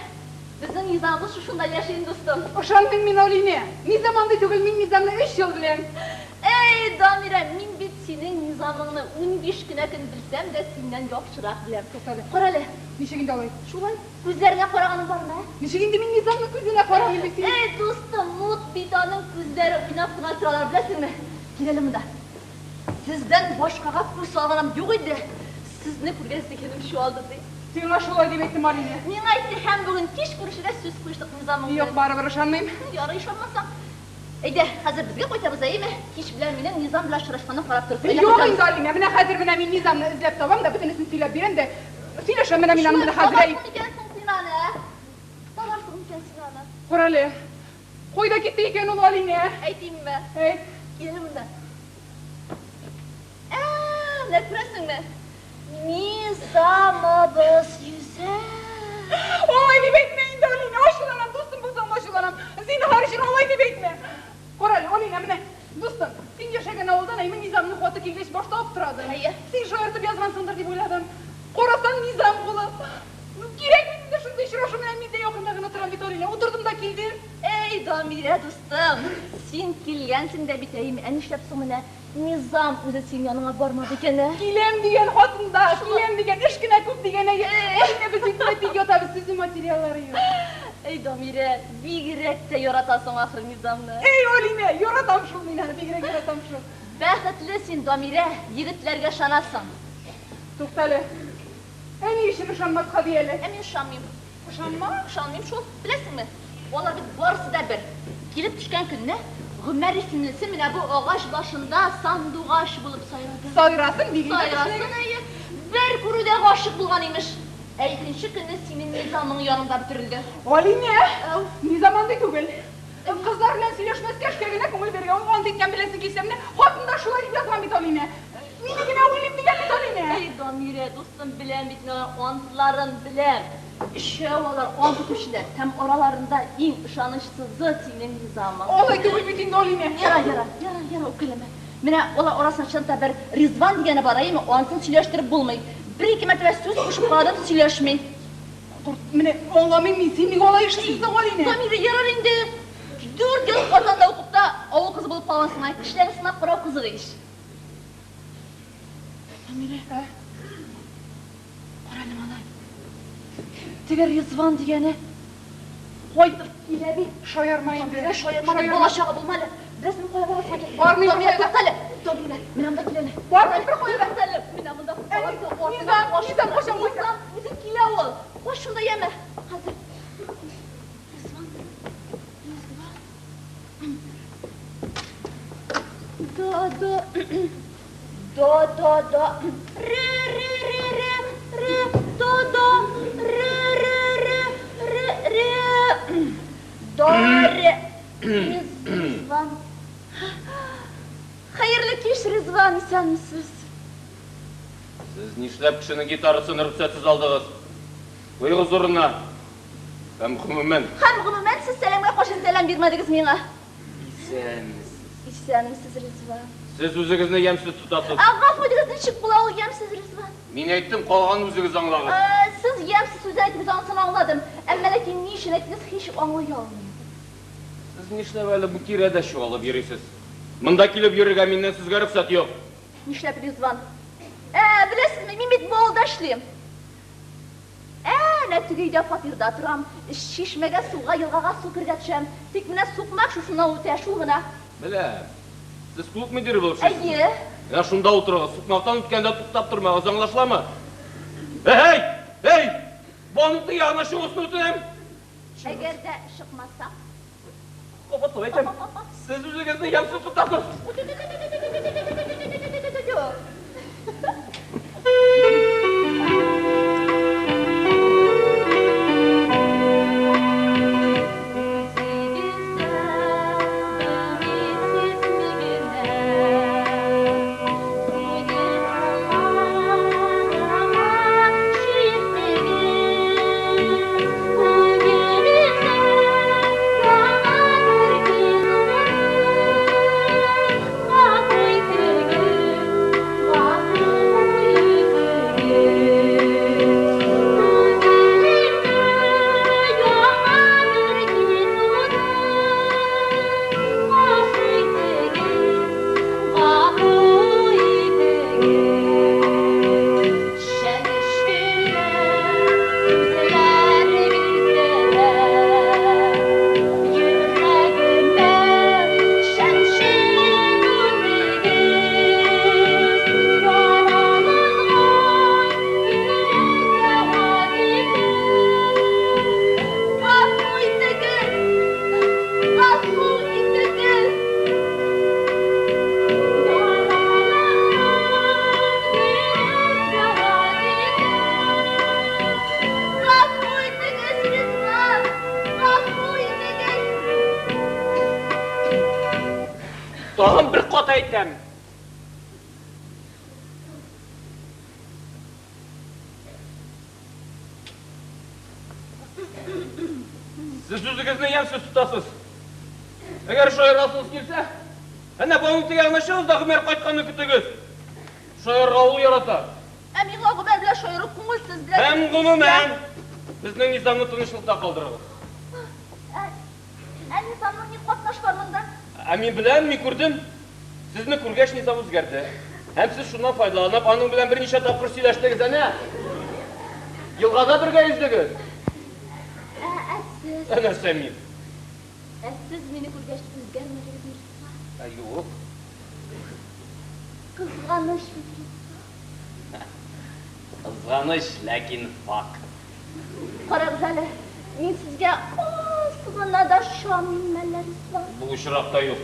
безнең Низамыбыз шушында яши инде, дустым. Ышанмыйм мин Алинә. Низам андый түгел, мин Низамны өч ел беләм. Әй, Дамирә, мин бит синең Низамыңны 15 кенә көн белсәм дә, синнән яхшырак беләм. Туктале. Карале. Ничек инде алай? Шулай, күзләренә караганың бармы, ә? Ничек инде мин Низамның күзенә карамыйм бит син? Әй, дустым, ут бит аның күзләре уйнап кына торалар, беләсеңме? Кил әле монда. Сездән башкага күз салганым юк иде. Сезне күргән зиһенем чуалды, ди. Сиңа шулай дип әйттем, Алинә. Миңа әйтте, һәм бүген кич күрешергә сүз куештык Низамың Юк, белән. барыбер ышанмыйм. Ярый, ышанмасаң. Әйдә, хәзер безгә кайтабыз, әйеме? Кич белән минем Низам белән очрашканны карап торып. Әйдә, Юк кайтабыз. инде, Алинә, менә хәзер менә мин Низамны эзләп табам да, бөтенесен сөйләп бирәм дә, сөйләшәм менә мин аның белән хәзер. Әй. Табарсың микән соң син аны, ә? Табарсың микән син аны? Карале. Кайда китте икән ул Алинә? Әйтимме? Әйт. Кил әле монда. Ә, менә күрәсеңме? Низамыбыз йөзә. Алай дип әйтмә инде, Алинә, ачуланам, дустым булсаң да ачуланам. Зинһар өчен алай дип әйтмә. Карале, Алинә, менә, дустым, син яшәгән авылдан әйме Низамның хаты килгәч башта аптырадым. Әйе. Син шаяртып язгансыңдыр дип уйладым. Карасаң, Низам кулы. Ну, кирәк бит инде шундый очрашу белән мин дә якында гына торам бит, Алинә. Утырдым да килдем. Әй, Дамирә, дустым, син килгәнсең дә бит, әйеме? Ә нишләп соң менә Низам үзе синең яныңа бармады икән, ә? Киләм дигән хатында, киләм дигән, эш кенә күп дигән, әйе. Алинә, без бит болай тик ятабыз, сүзе материаллары юк. Әй, Дамирә, бигрәк тә яратасың ахры Низамны. Әй, Алинә, яратам шул мин аны, бигрәк яратам шул. Бәхетле син, Дамирә, егетләргә ышанасың. Туктале. Ә ни өчен ышанмаска ди әле? Ә мин ышанмыйм. Ышанма? Ышанмыйм шул, беләсеңме? Алар бит барысы да бер. Килеп төшкән көнне Гомәр исемлесе менә бу агач башында сандугач булып сайрады. Сайрасын бигрәк Сайрасын, әйе. Бер күрүдә гашыйк булган имеш. Ә икенче көнне синең Низамың янында бөтерелде. Алинә, Низам андый түгел. Кызлар белән сөйләшмәскә, эшкә генә күңел бирергә. Ул ант иткән беләсең килсә, менә хатында шулай дип язган бит, Алинә. Мине генә уйлыйм дигән бит, Алинә. Әй, Дамирә, дустым, беләм бит мин алар антларын, беләм. Өчәү алар ант итүчеләр һәм араларында иң ышанычсызы синең Низамың. Алай түгел бит инде, Алинә. Яра, яра, яра, яра, үпкәләмә. Менә алар арасында чынлап та бер Ризван дигәне бар, әйеме? Анысын сөйләштереп булмый. Бер-ике мәртәбә сүз кушып карадым, сөйләшми. Менә аңламыйм мин, син ник алай эшлисең соң, Алинә? Дамирә, ярар инде. 4 ел Казанда укып та авыл кызы булып калгансың, ә кешеләрне сынап карау кызык ич. Дамирә, ә? Теге Ризван дигәне кайтып килә бит. Шаярма инде. Дамирә, шаярма, бала-чага булма әле. Беләсеңме, кая барасың әле? Бармыйм Дамирә, беркая да. тукта әле. Дамирә, менә монда кил әле. Бармыйм беркая да. Тукта әле. Менә монда Әни, каласың, артыңа Низам, кач. Низам, кайчан кайта? Низам, үзе килә ул. Кач шунда, яме. Хәзер. Ризван, Ризван. До, до, до, до, до. Ре, ре, ре, ре, ре, до, до, ре, ре, ре, ре, ре. До, ре. Ризван. Хәерле кич, Ризван, исәнмесез. Сез нишләп кешенең гитарасын рөхсәтсез алдыгыз? Куегыз урынына. Һәм гомумән. Һәм гомумән сез сәламгә каршы сәлам бирмәдегез миңа. Исәнмесез. Исәнмесез, Ризван. Сез үзегезне ямьсез тотасыз. Ә, гафу итегез, ничек була ул ямьсез, Ризван? Мин әйттем, калганын үзегез аңлагыз. Ә, сез ямьсез сүзе әйттегез, анысын аңладым. Әмма ләкин ни өчен әйттегез, һич аңлый алмыйм. Сез нишләп әле бу тирәдә чуалып йөрисез? Монда килеп йөрергә миннән сезгә рөхсәт юк. Нишләп, Ризван? Ә, беләсезме, мин бит бу авылда эшлим. Әнә теге өйдә фатирда торам. Чишмәгә суга, елгага су кергә төшәм. Тик менә сукмак шушыннан үтә, шул гына. Беләм. Сез клуб мөдире булып эшлисез. Әйе. Менә шунда утырыгыз. Сукмактан үткәндә туктап тормагыз, аңлашыламы? Әй! Әй! Бу аның ягына чыгусын үтенәм. Әгәр дә чыкмасам? Кабатлап әйтәм. Сез үзегезне ямьсез тотасыз. Гафу итегез! Гафу итегез! Гафу итегез, Ризван! Гафу итегез! Тагын бер кат әйтәм. Сез үзегезне ямьсез тотасыз. Әгәр шаярасыгыз килсә, әнә бауның теге ягына чыгыгыз да Гомәр кайтканны көтегез. Шаярырга ул ярата. Ә миңа Гомәр белән шаяру күңелсез, беләсез. Һәм гомумән, безнең Низамны тынычлыкта калдырыгыз. Ә, ә Низамның ни катнаш бар монда? Ә мин беләм, мин күрдем. Сезне күргәч Низам үзгәрде. Һәм сез шуннан файдаланып, аның белән берничә тапкыр сөйләштегез әнә. Елгада бергә йөздегез. Ә, ә сез? Ә нәрсә мин? Ә сез мине күргәч үзгәрмәдегезме, Ризван? Ә юк. Кызганыч бит, Ризван. Кызганыч, ләкин факт. Карагыз әле, мин сезгә аз гына да ошамыйм әллә, Ризван? Бу очракта юк.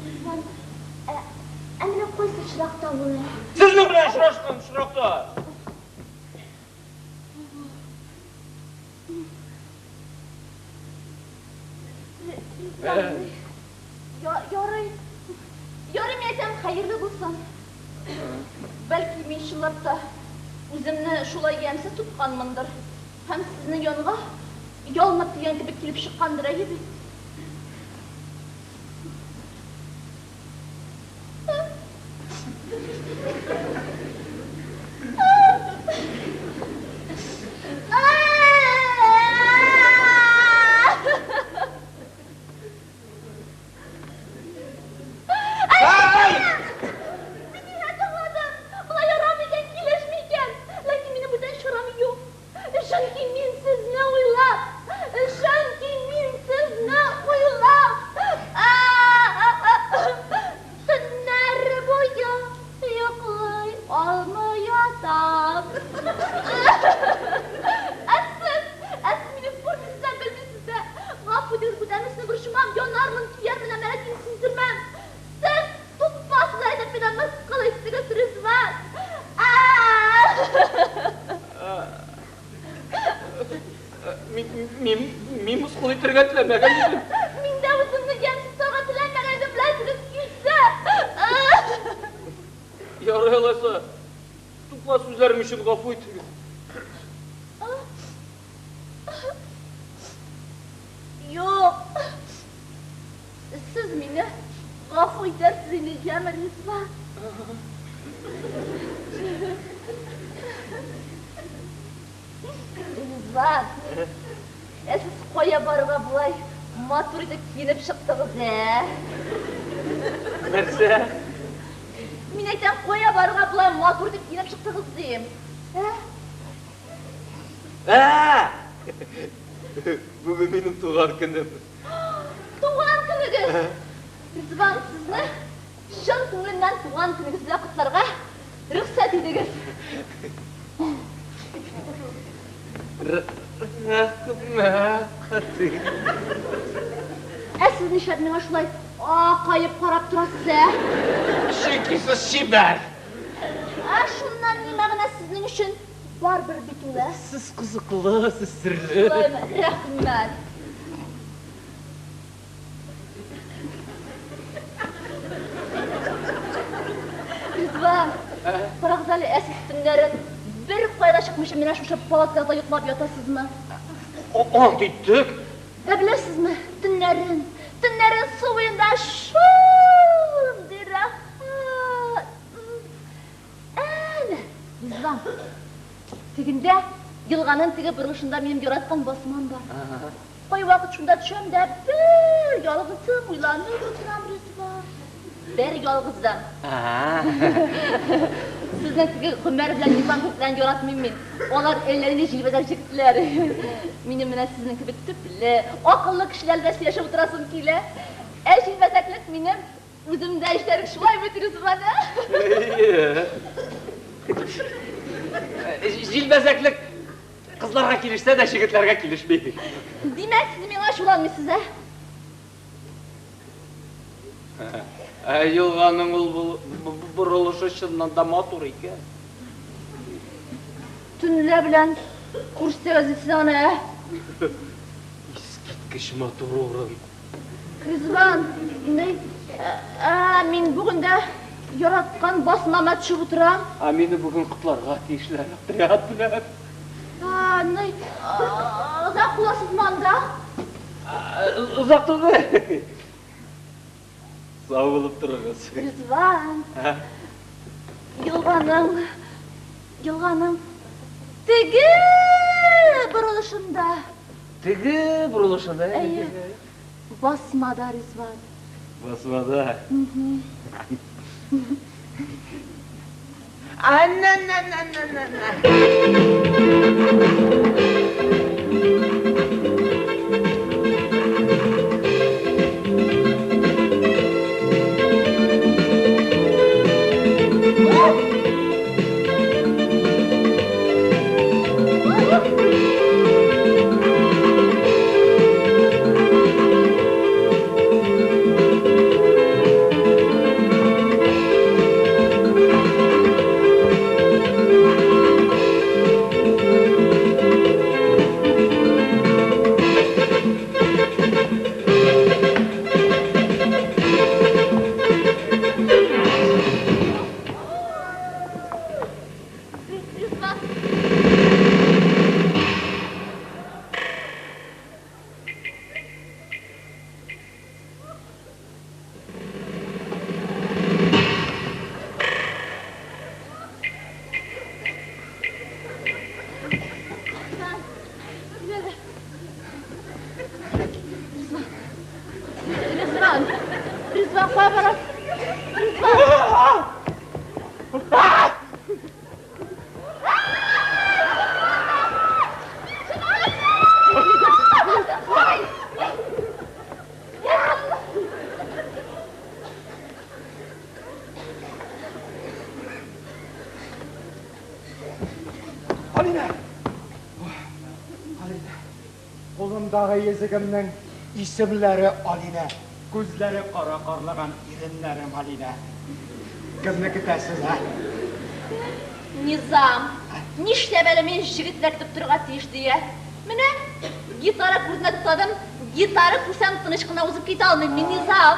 Ризван, ә, ә менә кайсы очракта ул, ә? Сезнең белән очрашкан очракта. Ризван, ярый. Ярый, мин әйтәм, хәерле булсын. Бәлки мин чынлап та үземне шулай ямьсез тотканмындыр. Һәм сезнең янга ялынып дигән кебек килеп чыккандыр, әйе бит? Мин ниһаять аңладым. Болай ярамый икән, килешми икән. Ләкин минем бүтән чарам юк. Чөнки мин Мин, мин мыскыл итәргә теләмәгән идем. Мин дә үземне ямьсез санарга теләмәгән идем, беләсегез килсә. Ярый алайса, тупас сүзләрем өчен гафу итегез. Юк. Сез мине гафу итәрсез инде, яме, Ризван? Ризван, ә сез кая барырга болай матур итеп киенеп чыктыгыз, ә? Нәрсә? Мин әйтәм, кая барырга болай матур итеп киенеп чыктыгыз, дим. Ә? Ә! Бүген минем туган көнем. Туган көнегез! Ризван, сезне чын күңелемнән туган көнегез белән котларга рөхсәт итегез. Рәхмәт. Ә сез нишләп миңа шулай акаеп карап торасыз, ә? Чөнки сез чибәр. Ә шуннан ни мәгънә сезнең өчен? Барыбер бит ул, ә? Сез кызыклы, сез серле. Шулаймы? Рәхмәт. Ризван, карагыз әле, ә сез төннәрен бер кая да чыкмыйча менә шушы палаткада йоклап ятасызмы? Ант иттек. Ә беләсезме, төннәрен, төннәрен су буенда шундый рәхәт. Әнә, Ризван, тегендә, елганың теге борылышында минем яраткан басмам бар. Кайвакыт шунда төшәм дә бер ялгызым уйланып утырам, Ризван. Бер ялгызым. Сезнең теге Гомәр белән Низам күкләрен яратмыйм мин. Алар әллә нинди җилбәзәк җегетләр. Минем менә сезнең кебек төпле, акыллы кешеләр белән сөйләшеп утырасым килә. Ә җилбәзәклек минем үземдә җитәрлек, шулай бит, Ризван, ә? Әйе. Җилбәзәклек кызларга килешсә дә, җегетләргә килешми. Димәк, сез миңа ачуланмыйсыз, ә? Ә елганың ул борылышы чыннан да матур икән. Төнлә белән күрсәгез сез аны, ә? Искиткеч матур урын. Ризван, ни, ә, мин бүген дә яраткан басмама төшеп утырам. Ә мине бүген котларга тиешләр отряд белән. А, ни, озак буласызмы анда? Озак түгел. Сау булып торыгыз. Ризван, елганың, елганың теге борылышында. Теге борылышында. Әйе. Басмада, Ризван. Басмада. Ризван. Ризван! Ризван, кая барасың? Ризван! Алинә! Алинә! Кулымдагы йөзегемнең исемләре Алинә, күзләре кара карлыган, иреннәре малинә. Кемне көтәсез, ә? Низам, нишләп әле мин җегетләр көтеп торырга тиеш ди, ә? Менә Гитара күрдем дә туктадым. Гитара күрсәм, тыныч кына узып китә алмыйм мин, Низам.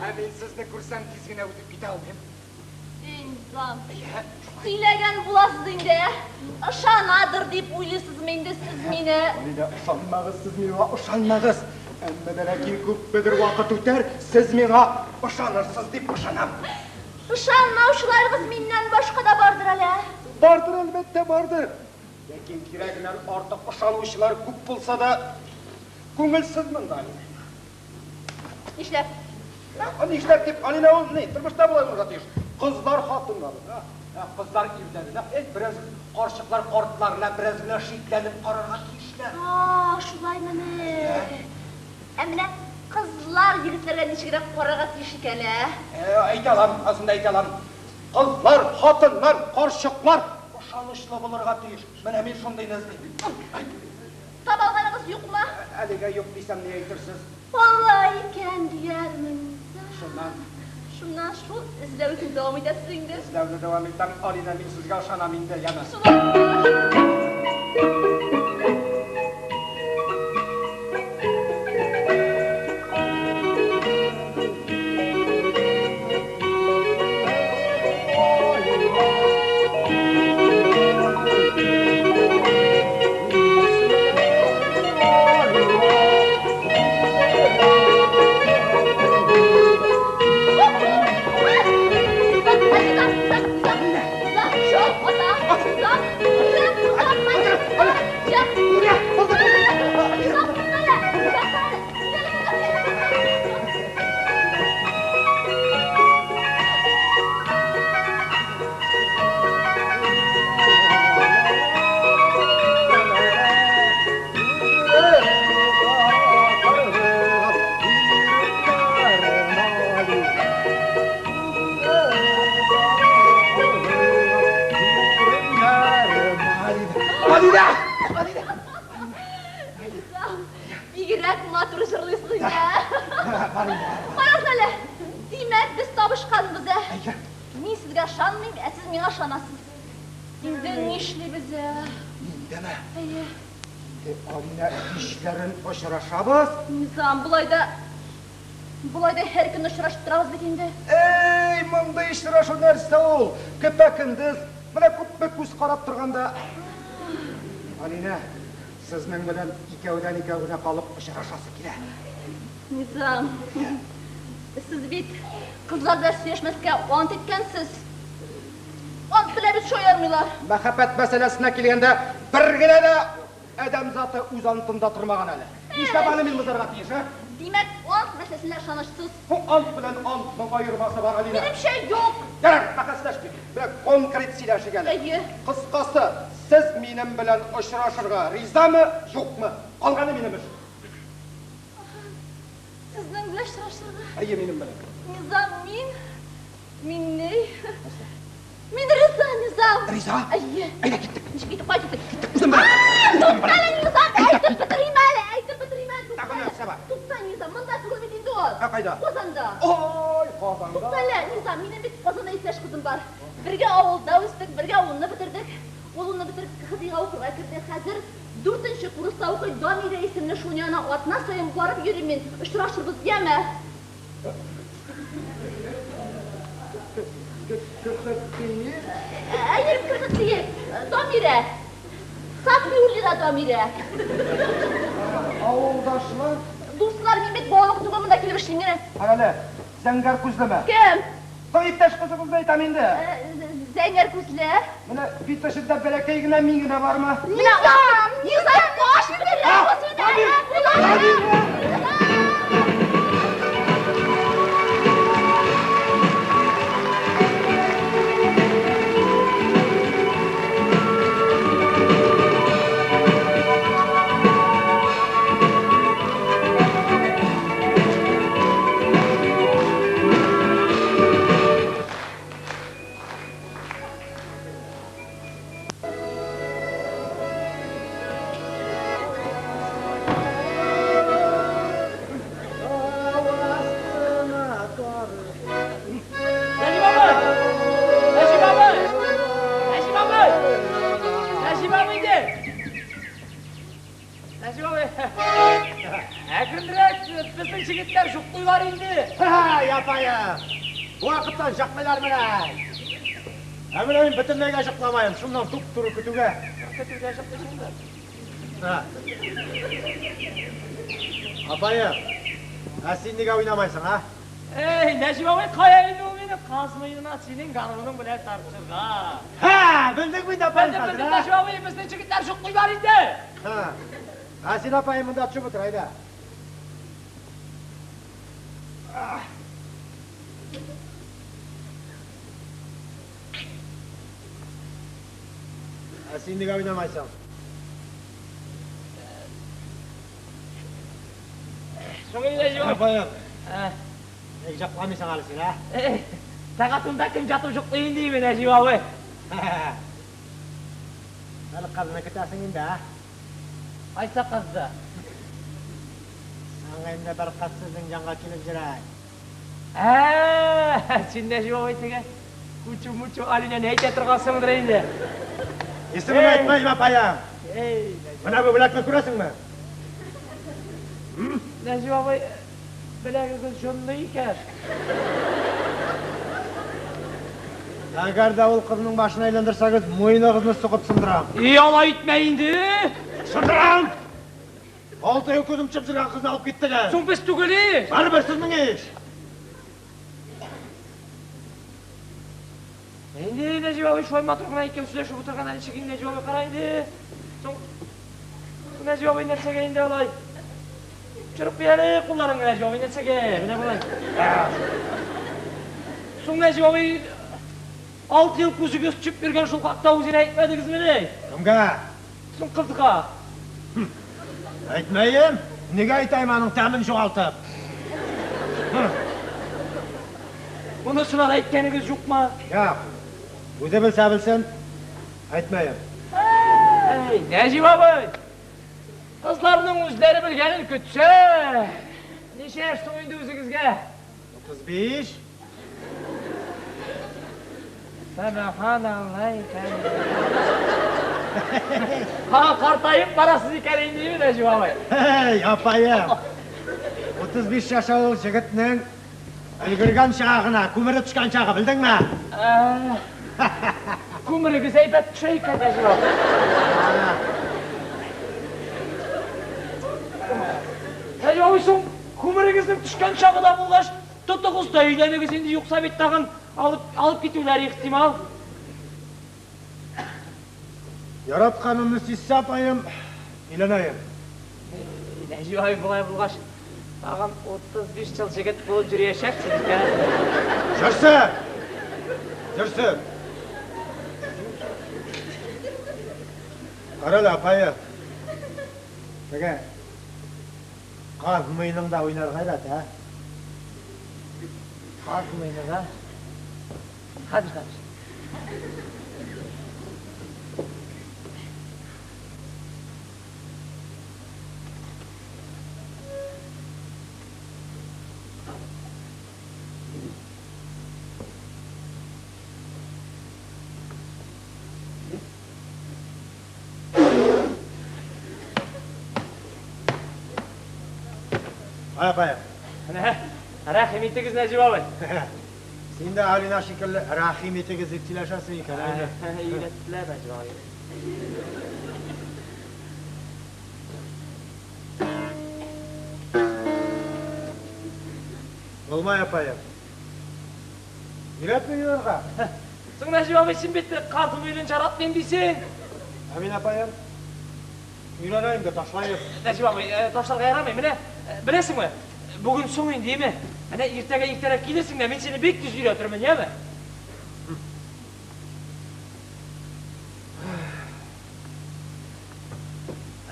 Ә мин сезне күрсәм, тиз генә үтеп китә алмыйм. Низам, сөйләгән буласыз инде. Ышанадыр дип уйлыйсызмы инде сез мине? Алинә, ышанмагыз сез миңа, ышанмагыз. Әмма дә ләкин күпмедер вакыт үтәр, сез миңа ышанырсыз дип ышанам. Ышанмаучыларыгыз миннән башка да бардыр әле. Бардыр, әлбәттә, бардыр. Ләкин кирәгеннән артык ышанучылар күп булса да, күңелсез монда, Алинә. Нишләп? Нишләп дип, Алинә, ул ни, тормышта болай булырга тиеш. Кызлар хатыннарына, кызлар ирләренә, бераз карчыклар картларына бераз гына шикләнеп карарга тиешләр. А, шулаймыни? Ә менә кызлар егетләргә ничегрәк карарга тиеш икән, ә? Әйтә алам, азында әйтә алам. Кызлар, хатыннар, карчыклар ышанычлы булырга тиеш. Менә мин шундыйны эзлим. Таба алганыгыз юкмы? Әлегә юк дисәм, ни әйтерсез? Алай икән диярмен. Шуннан? Шуннан шул эзләвесен дәвам итәсез инде. Эзләүне дәвам итәм, Алинә, мин сезгә ышанам инде, яме. Алинә! Бигрәк матур җырлыйсыз инде. Карагыз әле, димәк, без табышканбыз, ә? Мин сезгә ышанмыйм, ә сез миңа ышанасыз. Инде нишлибез, ә? Индеме? Әйе. Инде, Алинә, кичләрен очрашабыз. Низам, болай да һәр көн очрашып торабыз бит инде. Эй, мондый очрашу нәрсә ул? Көпә-көндез, менә күпме күз карап торганда. Алинә, сезнең белән икәүдән-икәү генә калып очрашасы килә. Низам, сез бит кызлар белән сөйләшмәскә ант иткәнсез. Ант белән бит шаярмыйлар. Мәхәббәт мәсьәләсенә килгәндә, бер генә дә адәм заты үз антында тормаган әле. Нишләп аны мин бозарга тиеш, ә? Димәк, ант мәсьәләсендә ышанычсыз. Бу ант белән антның аермасы бар, Алинә. Минемчә, юк. Ярар, бәхәсләшмик. Менә конкрет сөйләшик әле. Әйе. Кыскасы, сез минем белән очрашырга ризамы, юкмы? Калганы минем эш. Сезнең белән очрашырга? Әйе, минем белән. Низам, мин, мин ни? Мин риза, Низам. Риза? Әйе. Әйдә, киттек. Ничек китеп, кая киттек? Киттек, үзем белән. Тукта әле, Низам, әйтеп бетерим әле, әйтеп бетерим әле. Тагын нәрсә бар? Тукта, Низам, монда түгел бит инде ул. Ә кайда? Казанда. Ой! Казанга. Туктале, Низам, минем бит Казанда иптәш кызым бар. Бергә авылда үстек, бергә унны бетердек. Ул унны бетереп КХДИга укырга керде. Хәзер дүртенче курста укый. Дамирә исемле, шуның янына атна саен барып йөрим мин. Очрашырбыз, яме? КХТИ? Әйе, КХТИ. Дамирә. Сафиуллина Дамирә. Авылдашлар? Дуслар, мин бит балалык түгел, монда килеп эшлим генә. Карале, зәңгәр күзлеме? Кем? Соң иптәш кызыгызны әйтәм инде. Зәңгәр күзле. Менә бит эчендә бәләкәй генә миң генә бармы? Низам! Низам, баш бирә! Нәҗип абый! Нәҗип абый! Нәҗип абый! Нәҗип абый инде! Нәҗип абый! Әкренрәк, безнең җегетләр җоклыйлар инде. Ха-ха, Бу вакыттан җоклыйлар менә. Ә менә мин бөтенләйгә җокламаем, шуннан туп-туры көтүгә. Көтүгә җоклыйсың да. Ха. Апаем, ә син нигә уйнамайсың, а? Эй, Нәҗип абый, кая инде ул мине каз муенына синең гармуның белән тартырга. Ха, белдеңме инде апаем Белдем, хәзер, белдем, а? Нәҗип абый, безнең җегетләр җоклыйлар инде. Ха. Ә син апаем монда төшеп утыр, әйдә. Ә син нигә уйнамайсың? Соң инде Нәҗип абый. Апаем, Ә, ник җокламыйсың әле син, а? Эй, сәгать унда кем ятып җоклый инде, Нәҗип абый? Әле кызны көтәсең инде, а? Кайсы кызды? Саңа инде бер кыз сезнең янга килеп йөрә. Ә, син Нәҗип абый теге кучу-мучу Алинәне әйтә торгансыңдыр инде. Исемен әйтмәйм, апаем. Эй, Нәҗип. Менә бу бүләкне күрәсеңме? Нәҗип абый, беләгегез җонлы икән. Әгәр дә ул кызның башын әйләндерсәгез, муеныгызны сугып сындырам. И, алай итмә инде. Сындырам! Алты ел күзем төшеп йөргән кызны алып киттегез. Соң без түгел ич. Барыбер сезнең иш. Инде Нәҗип абый шулай матур гына икәү сөйләшеп утырганда ничек инде Нәҗип абый кара инде. Соң Нәҗип абый нәрсәгә инде алай? Чырып куй әле кулларыңны Нәҗип абый нәрсәгә? Менә болай. Соң Нәҗип абый алты ел күзегез төшеп йөргән шул хакта үзенә әйтмәдегезмени? Кемгә? Соң кызга. Әйтмәем. Нигә әйтәем аның тәмен югалтып? Монысына да әйткәнегез юкмы? Юк. Үзе белсә белсен, әйтмәем. Эй, Нәҗип абый! Кызларның үзләре белгәнен көтсә, ничә яшь соң инде үзегезгә? 35. Субханалла икән. Ха, картаеп барасыз икән инде, Нәҗип абый. Эй, апаем. 35 яшь ул җегетнең өлгергән чагы гына, күмере төшкән чагы, белдеңме? Күмерегез әйбәт төшә икән, Нәҗип абый. Нәҗип абый, соң күмерегезнең төшкән чагы да булгач, тотыгыз да өйләнегез инде, юкса бит тагын алып китүләре ихтимал. Яратканымны сизсә, апаем, өйләнәем. Нәҗип абый, болай булгач, тагын 35 ел җегет булып йөриячәксез икән. Йөрсен! Йөрсен! Карале, апаем. Теге каз муеныңда уйнарга әйбәт, ә? Каз муенында? Хәзер, хәзер. Кая, кая? Менә, рәхим итегез, Нәҗип абый. Син дә Алина шикелле рәхим итегез дип сөйләшәсең икән, әйме? Өйрәттеләр, Нәҗип абый. Булмай, апаем. Өйрәтми аларга. Соң, Нәҗип абый, син бит каз муенын яратмыйм дисең. Ә мин, апаем, өйрәнәем дә ташлаем. Нәҗип абый, ташларга ярамый. Менә, беләсеңме, бүген соң инде, әйме? Менә иртәгә иртәрәк килерсең дә, мин сине бик тиз өйрәтермен, яме?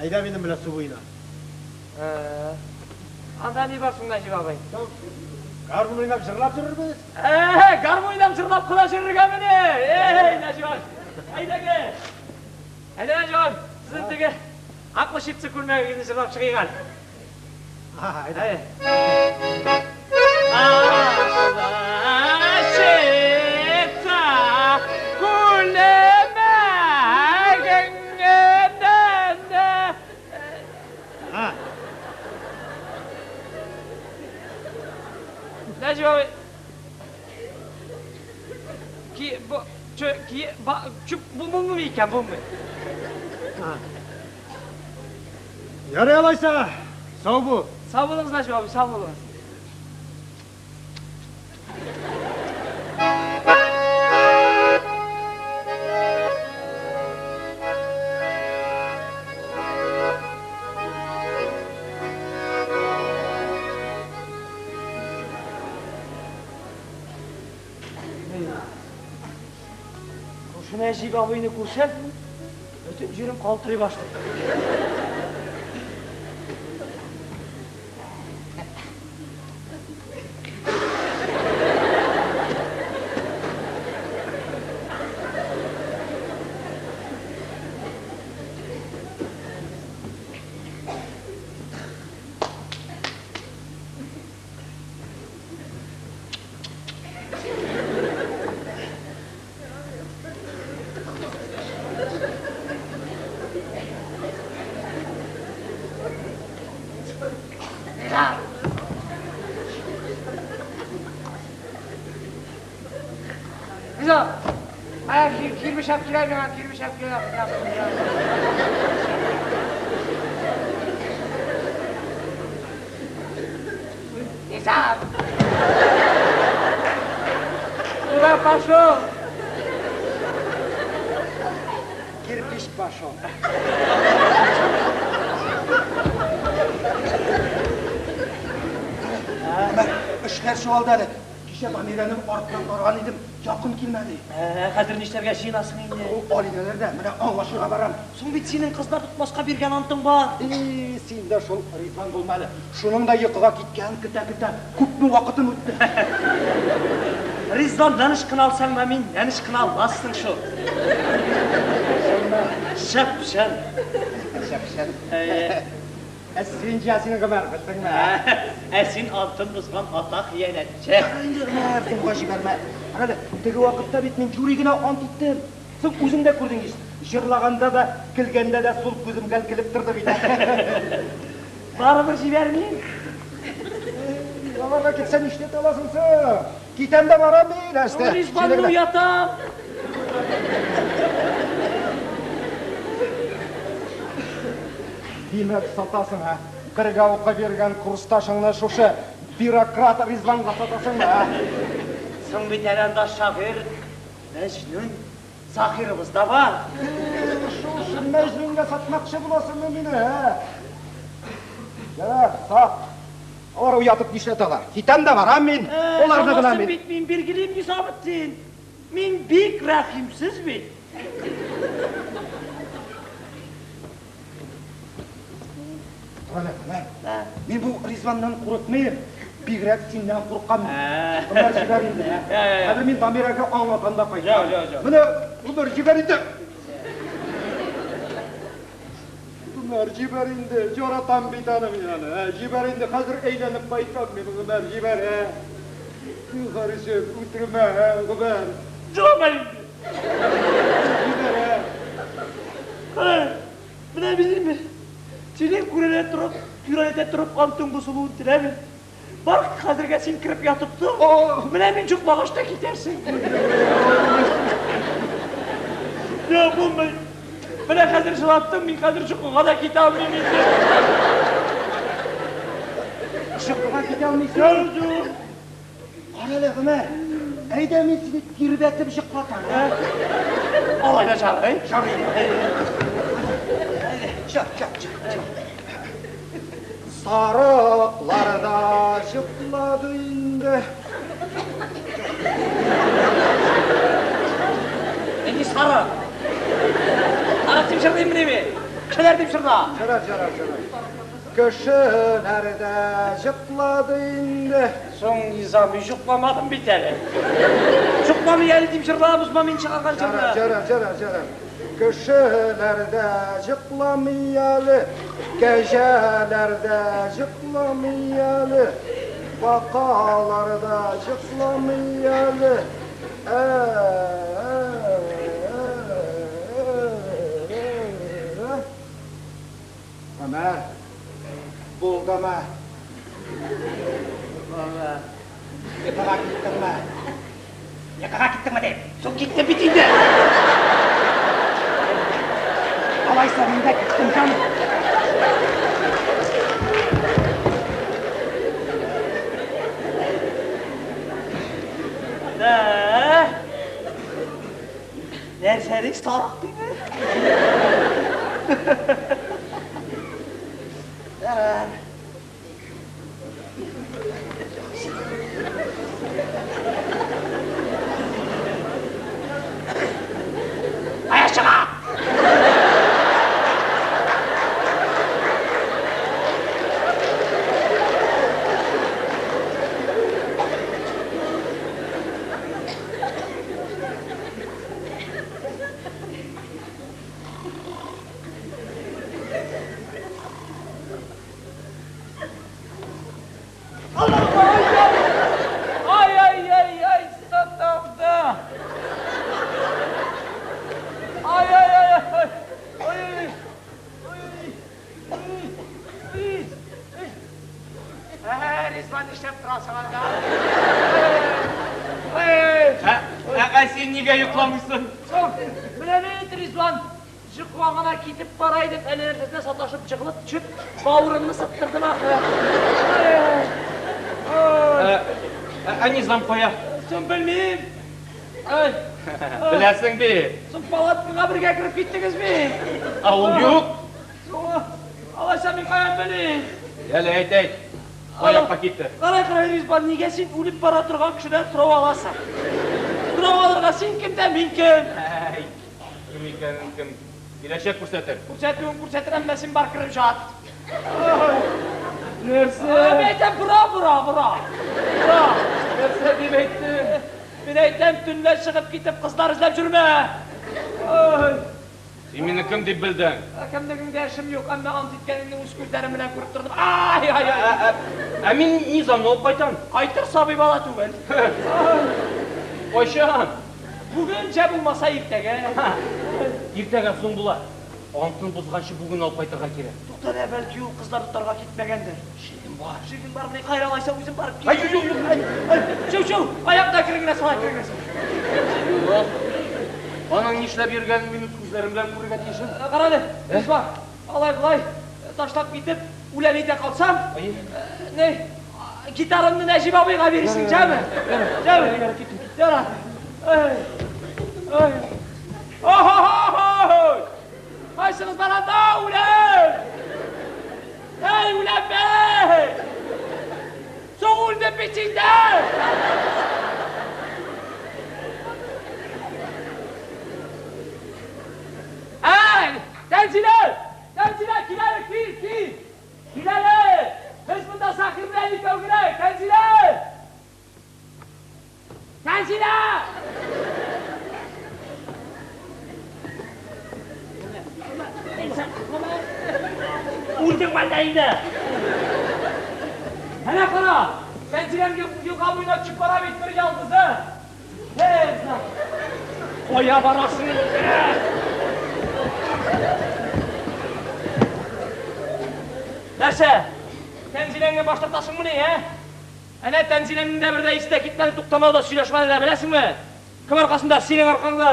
Әйдә минем белән су буена. Анда ни бар соң, Нәҗип абый? Гармун уйнап җырлап йөрербез. Гармун уйнап җырлап кына йөрергәмени? Эй, Нәҗип абый. Әйдәгез. Әйдә, Нәҗип абый, сезнең теге аклы чипсы күлмәгегезне җырлап чыгыйк әле. Әйдә. Чипса күлмәгеңне. Нәҗип абый. Ки, бу, чө, ки, ба, чүп, бу булмый икән, булмый. Ярый алайса, сау бул. Сау булыгыз, Нәҗип абый, сау булыгыз. Шушы Нәҗип абыйны күрсәм, бөтен җирем калтырый башлый. Риза, ая кирпеч алып килә миңа, кирпеч алып килә. Риза! Куда пошел? Кирпич пошел. Гомәр, эшләр чуалды әле. Кичә Дамирәнең артыннан барган идем, якын килмәде. Хәзер нишләргә җыенасың инде? Ул Алинәләрдә, менә аңлашырга барам. Соң бит синең кызлар тотмаска биргән антың бар. И, син дә шул Ризван булма әле. Шуның да йокыга киткәнен көтә-көтә күпме вакытым үтте. Ризваннан ычкына алсаң да, миннән ычкына алмассың шул. Чып-чын. Чып-чын. Ә син җә син, Гомәр, белдеңме? Ә син антын бозган ата хыянәтче. Инде, Гомәр, соңга җибәрмә. Әле теге вакытта бит мин юри генә ант иттем. Соң үзең дә күрдең ич. Җырлаганда да, көлгәндә дә сул күзем гел көлеп торды бит. Барыбер җибәрмим. Аларга китсә нишләтә аласың соң? Китәм дә барам мин, әстә. Ризванны уятам. Димәк, сатасың, ә? Бергә укып йөргән курсташыңны шушы бюрократ Ризванга сатасыңмы, ә? Соң бит әле анда шагыйрь Мәҗнүн Заһирыбыз да бар. Шушы Мәҗнүнгә сатмакчы буласыңмы мине, ә? Ярар, сат. Алар уятып нишләтә алар? Китәм дә барам мин. Аларны гына Анысын мин. бит мин билгелим, Низаметдин. Мин бик рәхимсез бит. Гомәр, Гомәр. Мин бу Ризваннан курыкмыйм. Бигрәк синнән куркам. Гомәр, җибәр инде. Хәзер мин Дамирәгә аңлатам да кайтам. Менә, Гомәр, җибәр инде. Гомәр, җибәр инде. Яратам бит аны мин аны. Җибәр инде, хәзер әйләнеп кайтам мин, Гомәр, җибәр. Зинһар өчен, үтермә, Гомәр. Җылама инде. Җибәр. Менә бит инде. Синең күренә торып, Өйрәнә торып антың бозылуын теләмим. Бар, хәзергә син кереп ятып тор. Менә мин йоклагач та китәрсең. Юк, булмый. Менә хәзер җылаттың, мин хәзер йокыга да китә алмыйм инде. Йокыга китә алмыйсың? Юк, юк. Кара әле, Гомәр, әйдә мин сине тирбәтеп йоклатам, ә? Алай да жарый. Жарый. Чык, чык, чык, чык. Сарыклар да йоклады инде. Нинди сарык? Сарык дип җырлыйммыни мин? Кешеләр дип җырла. Жарар, жарар, жарар. Кешеләр дә йоклады инде. Соң, Низами, йокламадым бит әле. Йокламый әле дип җырламызмы мин чыгарган җырны? Жарар, жарар, жарар, жарар. Кешеләр дә йокламый әле, кәҗәләр дә йокламый әле, бакалар да йокламый әле. Гомәр, булдымы? Йокыга киттеңме? Йокыга киттеңме дип? Соң киттем бит инде. Алайса мин дә киттем, җаным. Дә. Нәрсә ди, сарык диме? Ярар. Ая чыга! Ай-ай-ай-ай, сатамда! Ай-ай-ай-ай! Ай! Ай! Ай! Ай! Ризван, нишләп торасың анда? Ай! Ә син нигә йокламыйсың? Соң, менә бит, Ризван, йокыга гына китеп бара идем, әле нәрсәсенә саташып җыгылып төшеп, бавырымны сыттырдым ахры. Ә Низам кая? Соң белмим. Ай. Беләсең бит. Соң палаткага бергә кереп киттегез бит. Ә ул юк. Соң, алайса мин каян белим? Әле әйт, әйт. Кай якка китте? Карай, карай, Ризван, нигә син үлеп бара торган кешедән сорау аласың? Сорау алырга син кем дә мин кем? Әй, кем икәнен кем киләчәк күрсәтер. Күрсәтүен күрсәтер, әмма син бар кереп җат. Нәрсә? Мин әйтәм, бора, бора, бора. Бора. Нәрсә дип әйттең? Мин әйтәм, төнлә чыгып китеп кызлар эзләп йөрмә. Ой. Син мине кем дип белдең? Кемлегеңдә эшем юк, әмма ант иткәнеңне үз күзләрем белән күреп тордым. Ай, ай, ай. Ә мин Низамны алып кайтам. Кайтыр сабый бала түгел. Кайчан? Бүген җә булмаса иртәгә. Иртәгә соң була. Антын бозганчы бүген алып кайтырга кирәк. Тукта әле, бәлки ул кызлар тотарга китмәгәндер. Шигем бар. Шигем бар, менә кайра алайса үзем барып кил. Ай, юк, юк, юк. Чү, чү, аякта керен генә сала, керен генә сала. Юк. Аның нишләп йөргәнен мин үз күзләрем белән күрергә тиешем. Кара әле, Ризван, алай-болай ташлап китеп, үлән итә калсам, ни, гитарамны Нәҗип абыйга бирерсең, җәме? Җәме? Ярар. Ай, ай. Охо-хо-хо! Кайсыгыз бар анда, үләм! Эй, үләм бит! Соң үлдем бит инде! Эй, Тәнзилә! Тәнзилә, кил әле, кил, кил! Кил әле! Без монда Сахир белән икәү генә! Тәнзилә! Тәнзилә! Үлдең мәллә инде? Әнә кара! Тәнзиләм елга буена төшеп бара бит бер ялгызы. Кая барасың инде? Нәрсә? Тәнзиләңне баш тартасыңмыни, ә? Әнә Тәнзиләңнең дә бер дә исе дә китмәде, туктамады да, сөйләшмәде дә, беләсеңме? Кем аркасында? Синең аркаңда.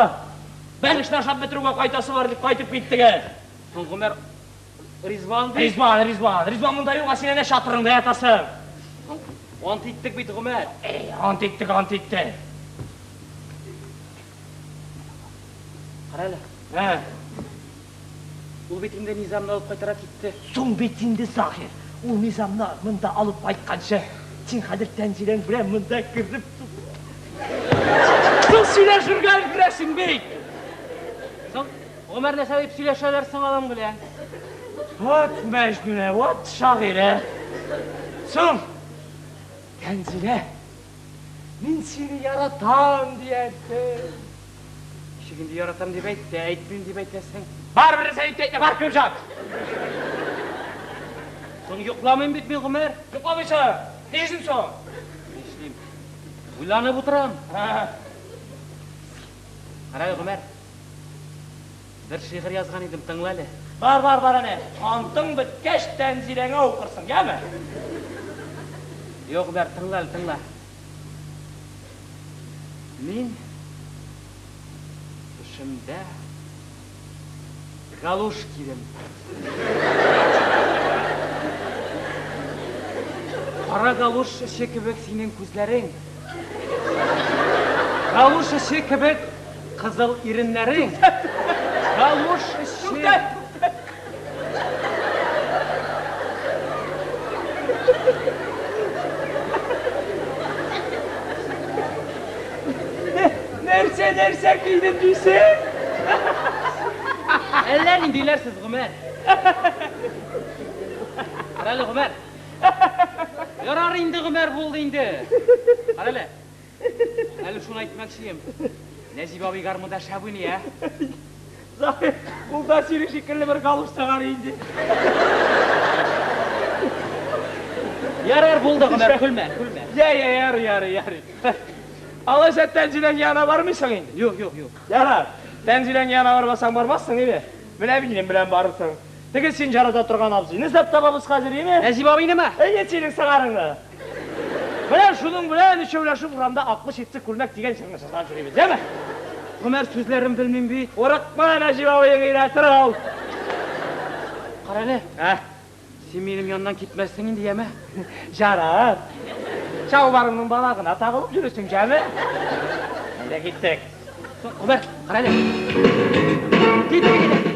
Бәлешне ашап бетерүгә кайтасы бар дип кайтып киттеге. Соң Гомәр Ризван бит. Ризван, Ризван, Ризван монда юк, ә син әнә чатырыңда ятасың. Ант иттек бит, Гомәр. Эй, ант иттек, ант иттек. Кара әле. Ә. Ул бит инде Низамны алып кайтырга китте. Соң бит инде, Заһир, ул Низамны монда алып кайтканчы, син хәзер Тәнзиләң белән монда кереп соң сөйләшергә өлгерәсең бит. Соң, Гомәр нәрсә дип сөйләшәләр соң алың белән? Вот Мәҗнүнә, вот шагыйрә. Соң, Тәнзилә, мин сине яратам, диярсең. Ничек инде яратам дип әйт тә, әйтмим дип әйтәсең. Барыбер нәрсә дип тә әйтмә, бар, кереп җат. Соң йокламыйм бит мин, Гомәр. Йокламыйсың? Нишлисең соң? Нишлим? Уйланып утырам. Кара әле, Гомәр. Бер шигырь язган идем, тыңла әле. Бар, бар, бар әнә. Антың беткәч, Тәнзиләңә укырсың, яме? Юк, Гомәр, тыңла әле, тыңла. Мин төшемдә галуш кидем. Кара галуш эче кебек синең күзләрең. Галуш эче кебек кызыл иреннәрең. Галуш эче... Нәрсә, нәрсә кидем дисең? Әллә ниндиләр сез, Гомәр. Карале, Гомәр. Ярар инде, Гомәр, булды инде. Карале. Әле шуны әйтмәкче идем. Нәҗип абый гармунда шәп уйный, ә? Заһир, ул да синең шикелле бер галуш тагар инде. Ярар, булды, Гомәр, көлмә, көлмә. Я, я, ярый, ярый, ярый. Алайса Тәнзиләң янына бармыйсың инде? Юк, юк, юк. Ярар. Тәнзиләң янына бармасаң бармассың, име? Менә минем белән барырсың. Теге син жарата торган абзыйны эзләп табабыз хәзер, име? Нәҗип абыйнымы? Әйе, синең сыңарыңны. Менә шуның белән өчәүләшеп урамда аклы читсе күлмәк дигән җырны җырлап йөрибез, яме? Гомәр сүзләрен белмим бит. Курыкма, Нәҗип абыең өйрәтер ул. Карале. Ә? Син минем яннан китмәссең инде, яме? Жарар. Чалбарыңның балагына тагылып йөресең, яме? Әйдә киттек. Гомәр, карале. Киттек, киттек.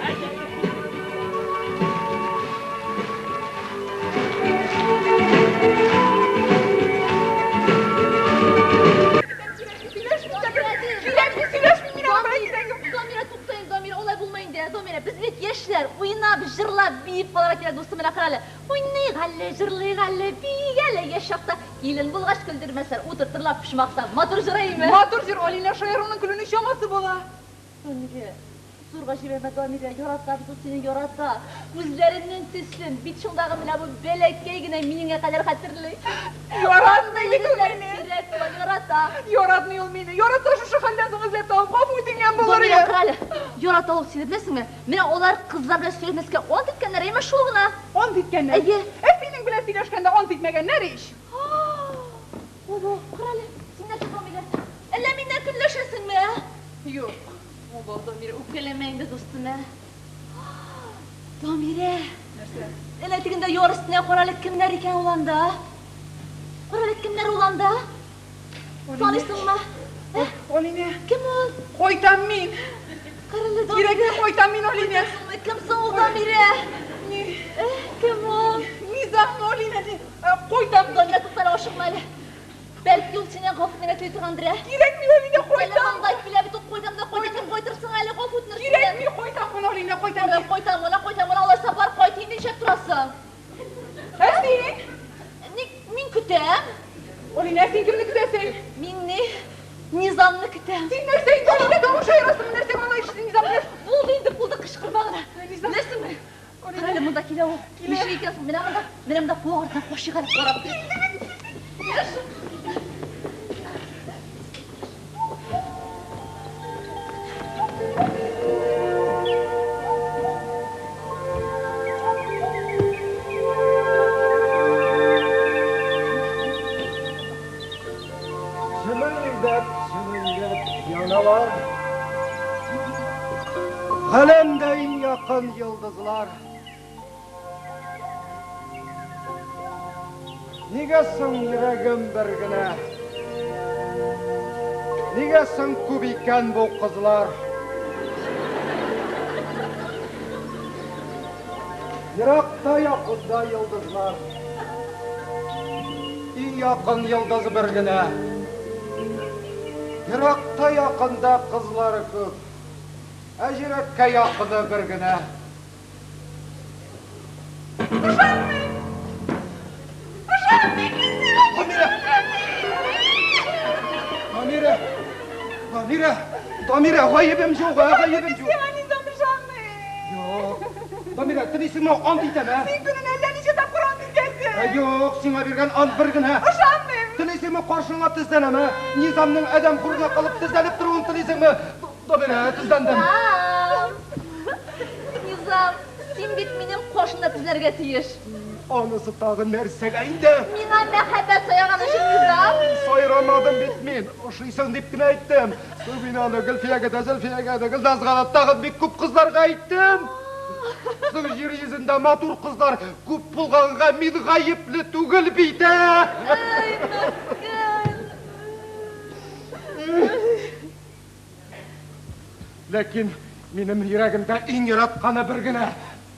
Дамира, тукта инде, Дамира, алай булмый инде, Дамира, без бит яшьләр, уйнап, җырлап, биеп калырга кирәк, дустым, менә кара әле. Уйныйк әле, җырлыйк әле, биик әле, яшь чакта килен булгач көлдермәсләр, утыртырлар почмакта. Матур җыр әйеме? Матур җыр, Алинә, шаяруның көлүнең чамасы була. Дамирә, зурга җибәрмә, Дамирә, ярата бит ул сине, ярата. Күзләренең төсен, бит шундагы менә бу бәләкәй генә миеңә кадәр хәтерли. Яратмый бит ул мине. Сирәк була, ярата. Яратмый ул мине. Яратса шушы хәлдән соң эзләп табып гафу үтенгән булыр Дамирә, иде. кара әле, ярата ул сине, беләсеңме? Менә алар кызлар белән сөйләшмәскә ант иткәннәр, әйме шул гына. Ант иткәннәр? Әйе. Ә синең белән сөйләшкәндә ант итмәгәннәр ич. Бабо, кара әле, син нәрсә, Дамирә? Әллә миннән көнләшәсеңме, ә? Юк. Бабо, Дамирә, үпкәләмә инде, дустым, ә? Дамирә! Нәрсә? Әнә тегендә яр өстенә кара әле, кемнәр икән ул анда? Кара әле, кемнәр ул анда? Таныйсыңмы? Ә? Алинә. Кем ул? Кайтам мин. Кара әле, Дамирә. Кирәкми, кайтам мин, Алинә. Кайтасыңмы? Кем соң ул, Дамирә? Ни? Ә, кем ул? Низам, Алинә, кайтам. Дамирә, туктале, ашыкма әле. Бәлки ул синнән гафу үтенергә тели торгандыр, ә? Кирәкми, Алинә, кайтам. Әле маңгай килә бит ул, кайтам да кайтам, кайтырсың әле, гафу үтенерсең. Кирәкми, кайтам гына, Алинә, кайтам. Кайтам, кайтам гына, кайтам гына, алайса бар, кайт инде, нишләп торасың? Ә син? Ник, мин көтәм. Алинә, син кемне көтәсең? Мин ни? Низамны көтәм. Син нәрсә инде, Алинә, тавыш аерасыңмы, нәрсә алай эшлисең, Низам белән? Булды инде, булды, кычкырма гына. Низам. Беләсеңме? Кара әле, монда килә ул. Ничек икән соң? Менә монда, менә монда куак артына качыйк әле, карап. Җемелдәп, җемелдәп яналар. Галәмдә иң якын йолдызлар. Нигә соң йөрәгем бер генә? Нигә соң күп икән бу кызлар? Еракта якында йолдызлар. Иң якын йолдыз бер генә. Еракта якында кызлары күп. Ә йөрәккә якыны бер генә. Ышанмыйм! Ышанмыйм мин сиңа! Дамирә! Дамирә! Дамирә! Дамирә, гаебем юк, ә, гаебем юк. Сиңа Низам ышанмыйм! Юк. Дамирә, телисеңме, ант итәм, ә? Син көненә әллә ничә тапкыр ант итәсең! Ә, юк, сиңа биргән ант бер генә. Ышанмыйм! Телисеңме, каршыңа тезләнәм, ә? Низамның адәм хурына калып тезләнеп торуын телисеңме? Дамирә, тезләндем. Низам! Низам, син бит минем каршымда тезләргә тиеш. Анысы тагы нәрсәгә инде? Миңа мәхәббәт сайраган өчен, Низам. Сайрамадым бит мин. Ошыйсың дип кенә әйттем. Соң мин аны Гөлфиягә дә, Зөлфиягә дә, Гөлназга да, тагын бик күп кызларга әйттем. Соң җир йөзендә матур кызлар күп булганга мин гаепле түгел бит, ә? Ай, мескен. Ләкин минем йөрәгемдә иң яратканы бер генә.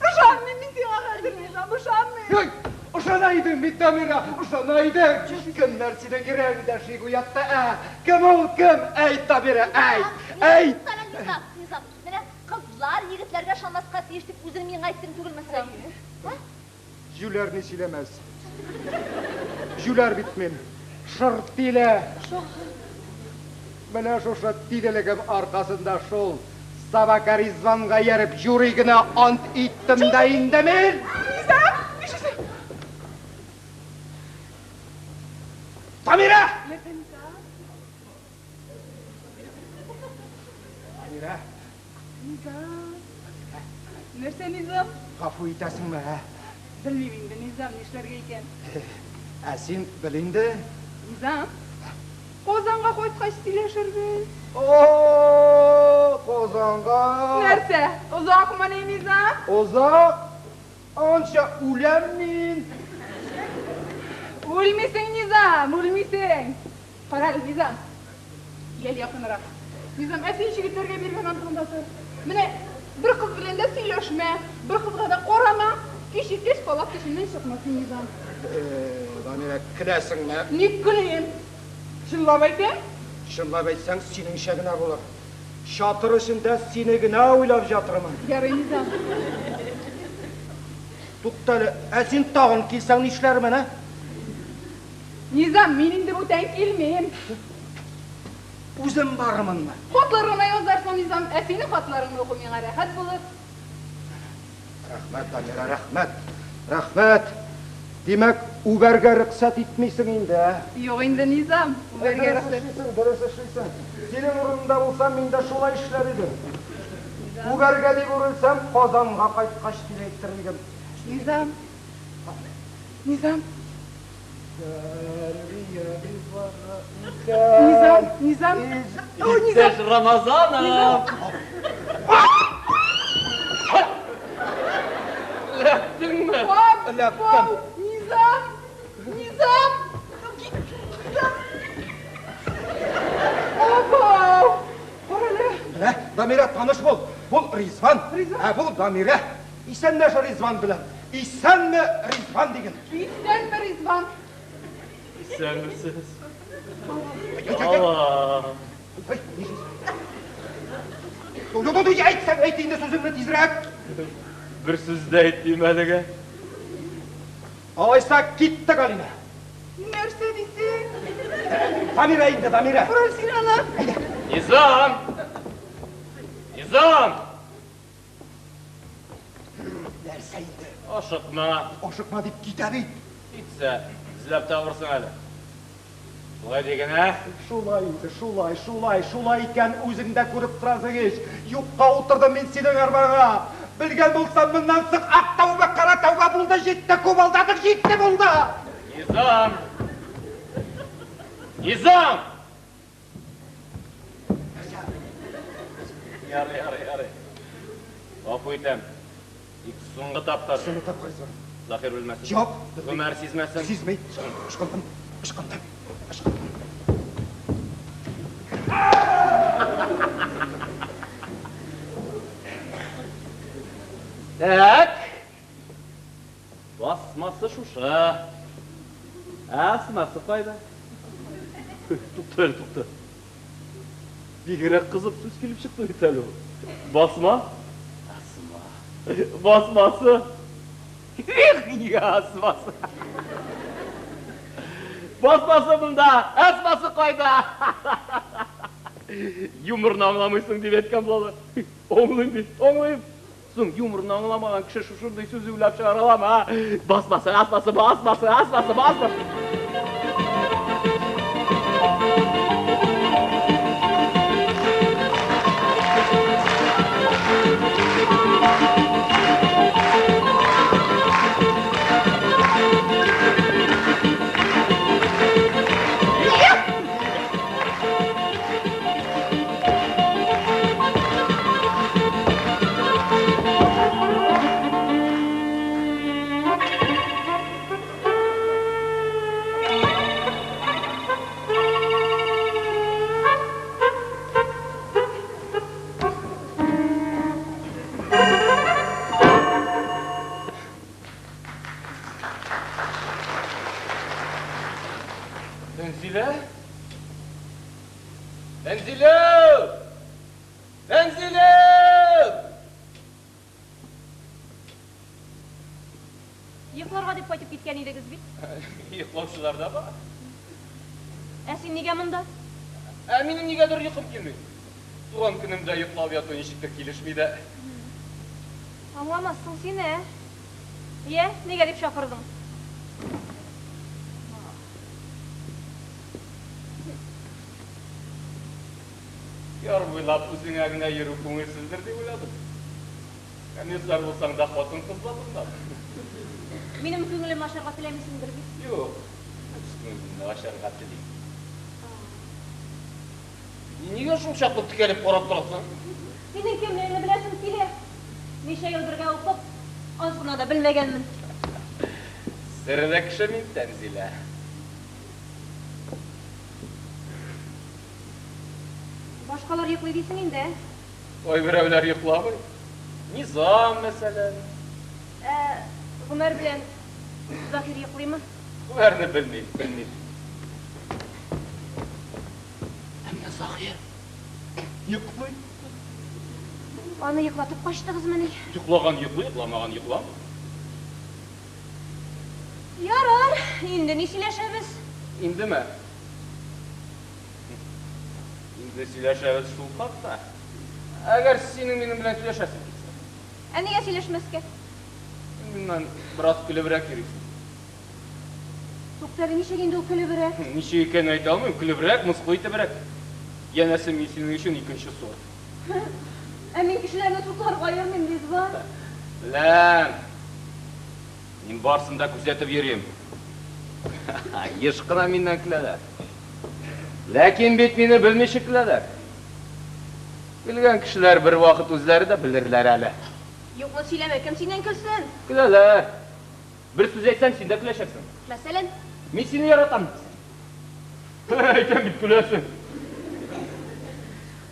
Ышанмыйм мин сиңа хәзер, Низам, ышанмыйм. Ой, ышана идең бит, Дамира, ышана идең. Кемнәр синең йөрәгеңдә шик уятты, ә? Кем ул, кем? Әйт, Дамира, әйт, әйт. Туктале, Низам, Низам, менә кызлар егетләргә ышанмаска тиеш дип үзең миңа әйттең түгелме соң? Ә? Җүләр ни сөйләмәс. Җүләр бит мин. Шыр тиле. Менә шушы тилелегем аркасында шул собака Ризванга ияреп юри генә ант иттем дә инде мин. Низам, нишлисең? Дамирә! Нәрсә, Низам? Дамирә, Низам. Нәрсә, Низам? гафу итәсеңме, ә? Белмим инде, Низам, нишләргә икән. Ә син бел инде. Низам, Казанга кайткач сөйләшербез. О, Казанга. Нәрсә, озакмыни, Низам? Озак. Анча үләм мин. Үлмисең, Низам, үлмисең. Кара әле, Низам. Кил әле якынрак. Низам, ә син җегетләргә биргән антыңда тор. Менә бер кыз белән дә сөйләшмә, бер кызга да карама. Кич җиткәч, палатка эченнән чыкма син, Низам. Дамирә, көләсеңме? Ник көлим? Чынлап әйтәм. Чынлап әйтсәң, синеңчә генә булыр. Чатыр эчендә сине генә уйлап жатырмын. Ярый, Низам. Туктале, ә син тагын килсәң нишләрмен, ә? Низам, мин инде бүтән килмим. Үзем барырмынмы? Хатлар гына язарсың, Низам. Ә синең хатларыңны уку миңа рәхәт булыр. Рәхмәт, Дамира, рәхмәт. Рәхмәт. Димәк, үбәргә рөхсәт итмисең инде, ә? Юк инде, Низам, үбәргә Дөрес рөхсәт. эшлисең, дөрес эшлисең. Синең урыныңда булсам, мин дә шулай эшләр идем. Үбәргә дип үрелсәм, Казанга кайткач дип әйтер идем. Низам. Низам. Низам, Низам. О, Низам. Иптәш Рамазанов! Эләктеңме? Баб, Эләктем. бау, Низам. Низам. Кит, Низам. Абау. Карале. Менә, Дамирә, таныш бул. Бул Ризван. Ризван. Ә бул Дамирә. Исәнләш Ризван белән. Исәнме Ризван диген. Исәнме, Ризван. Исәнмесез. Ай, ай, ай. Алла. Ай, нишлисең? Ду, ду, ду, әйтсәң, әйт инде сүзеңне тизрәк. Бер сүз дә әйтмим әлегә. Алайса киттек, Алинә. Нәрсә дисең? Дамирә инде, Дамирә. Карале син аны. Низам! Низам! Нәрсә инде? Ашыкма. Ашыкма дип китә бит. Китсә, эзләп табырсың әле. Шулай диген, ә? Шулай инде, шулай, шулай, шулай икән, үзең дә күреп торасың ич. Юкка утырдым мин синең арбаңа. Белгән булсам, моннан соң ак тәүбә, кара тәүбә булды, җитте, күп алдадык, җитте булды. Низам! Низам! Ярый, ярый, ярый. Гафу итәм. Тик соңгы тапкыр. Соңгы тапкыр, Ризван. Заһир белмәсен. Юк. Гомәр сизмәсен. Сизми. Ычкындым. Ычкындым. Ычкындым. Так. Басмасы шушы. Ә асмасы кайда? Тукта әле, тукта. Бигрәк кызык сүз килеп чыкты бит әле ул. Басма? Асма. Басмасы. Их, асмасы. Басмасы монда, асмасы кайда? Юморны аңламыйсың дип әйткән булалар. Аңлыйм бит, аңлыйм. Соң юморны аңламаган кеше шушындый сүз уйлап чыгара аламы, а? Басмасы, асмасы, басмасы, асмасы, басмасы. Тәнзилә? Тәнзилә! Тәнзилә! Йокларга дип кайтып киткән идегез бит. Йоклаучылар да бар. Ә син нигә монда? Ә минем нигәдер йокым килми. Туган көнемдә йоклап яту ничектер килешми дә. Аңламассың син, ә? Йә, нигә дип чакырдың? Яр буйлап үзеңә генә йөрү күңелсездер дип уйладым. Комиссар булсаң да хатын-кыз затыннан. Минем күңелемне ачарга теләмисеңдер бит? Юк, үз күңелемне ачарга телим. Нигә шул чаклы текәлеп карап торасың? Синең кемлегеңне беләсем килә. Ничә ел бергә укып, аз гына да белмәгәнмен. Серле кеше мин, Тәнзилә. Башкалар йоклый дисең инде, ә? Кайберәүләр йокламый. Низам, мәсәлән. Ә Гомәр белән Заһир йоклыймы? Гомәрне белмим, белмим. Ә менә Заһир йоклый. Аны йоклатып качтыгызмыни? Йоклаган йоклый, йокламаган йокламый. Ярар, инде ни сөйләшәбез? Индеме? Инде сөйләшәбез шул хакта. Әгәр синең минем белән сөйләшәсең килсә. Ә нигә сөйләшмәскә? Син миннән бераз көлебрәк йөрисең. Тукта әле, ничек инде ул көлебрәк? Ничек икәнен әйтә алмыйм, көлебрәк, мыскыл итебрәк. Янәсе, мин синең өчен икенче сорт. Ә мин кешеләрне сортларга аермыйм, Ризван. Беләм. Мин барсын да күзәтеп йөрим. Еш кына миннән көләләр. Ләкин бит мине белмичә көләләр. Көлгән кешеләр бервакыт үзләре дә белерләр әле. Юкны сөйләмә, кем синнән көлсен? Көләләр. Бер сүз әйтсәм, син дә көләчәксең. Мәсәлән? Мин сине яратам, дисәм. Әйтәм бит, көләсең.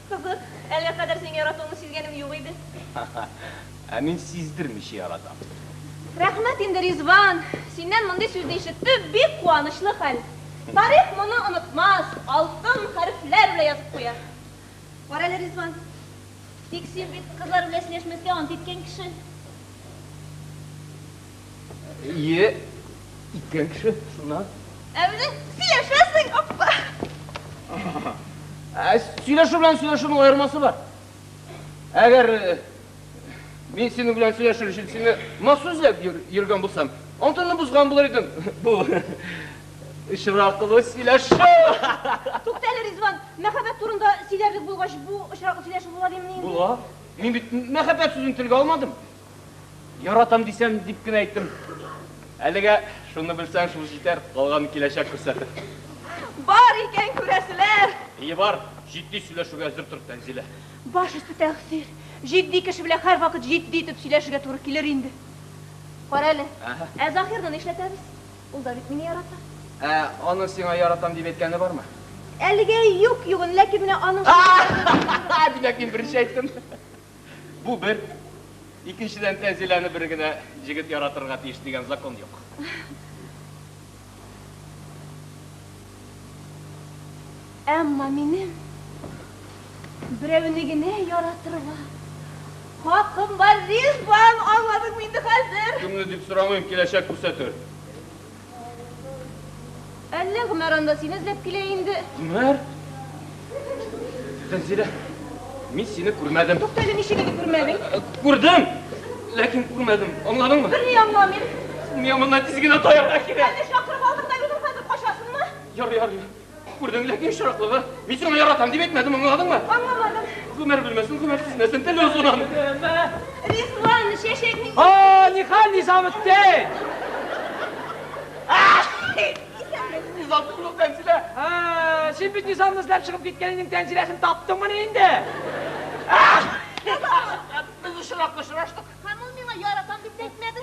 Кызык, әлегә кадәр синең яратуыңны сизгәнем юк иде. Ә мин сиздермичә яратам. Рәхмәт инде, Ризван. Синнән мондый сүзне ишетү бик куанычлы хәл. Тарих моны онытмас, алтын хәрефләр белән язып куяр. Кара әле, Ризван. Тик син бит кызлар белән сөйләшмәскә ант иткән кеше. Ие, иткән кеше, шуннан. Ә үзең сөйләшәсең, оппа. Ә сөйләшү белән сөйләшүнең аермасы бар. Әгәр мин синең белән сөйләшер өчен сине махсус эзләп йөргән булсам, антынны бозган булыр идем. Бу очраклы сөйләшү. Тукта әле, Ризван, мәхәббәт турында сөйләрлек булгач, бу очраклы сөйләшү була димени инде? Була. Мин бит мәхәббәт сүзен телгә алмадым. Яратам дисәм, дип кенә әйттем. Әлегә шуны белсәң, шул җитәр, калганын киләчәк күрсәтер. Бар икән күрәселәр! Ие бар, җитди сөйләшүгә әзер тор, Тәнзилә. Баш өсте тәкъсир. Җитди кеше белән һәрвакыт җитди итеп сөйләшергә туры килер инде. Кара әле, ә Заһирны нишләтәбез? Ул да бит мине ярата. Ә аның сиңа яратам дип әйткәне бармы? Әлегә юк югын, ләкин менә аның Димәк, мин беренче әйттем. Бу бер. Икенчедән, Тәнзиләне бер генә җегет яратырга тиеш дигән закон юк. Әмма минем берәүне генә яратырга хакым бар, Ризван, аңладыңмы инде хәзер? Кемне дип сорамыйм, киләчәк күрсәтер. Әллә Гомәр анда сине эзләп килә инде? Гомәр? Тәнзилә, мин сине күрмәдем. Тукта әле, ничек инде күрмәдең? Күрдем, ләкин күрмәдем. Аңладыңмы? Берни аңламыйм. Миңа моннан тиз генә таярга кирәк. Әллә чакырып алдың да үзең хәзер качасыңмы? Ярый, ярый. Күрдең, ләкин очраклыгы. Мин сиңа яратам дип әйтмәдем, аңладыңмы? Аңламадым. Гомәр белмәсен, Гомәр сизмәсен, теле озын аның. Ризван, чәчәкнең... А, нихәл, Низаметдин! Низам түгел ул, Тәнзилә. Ә, син бит Низамны эзләп чыгып киткән идең, Тәнзиләсен таптыңмыни инде? Без очраклы очраштык. Һәм ул миңа яратам дип тә әйтмәде.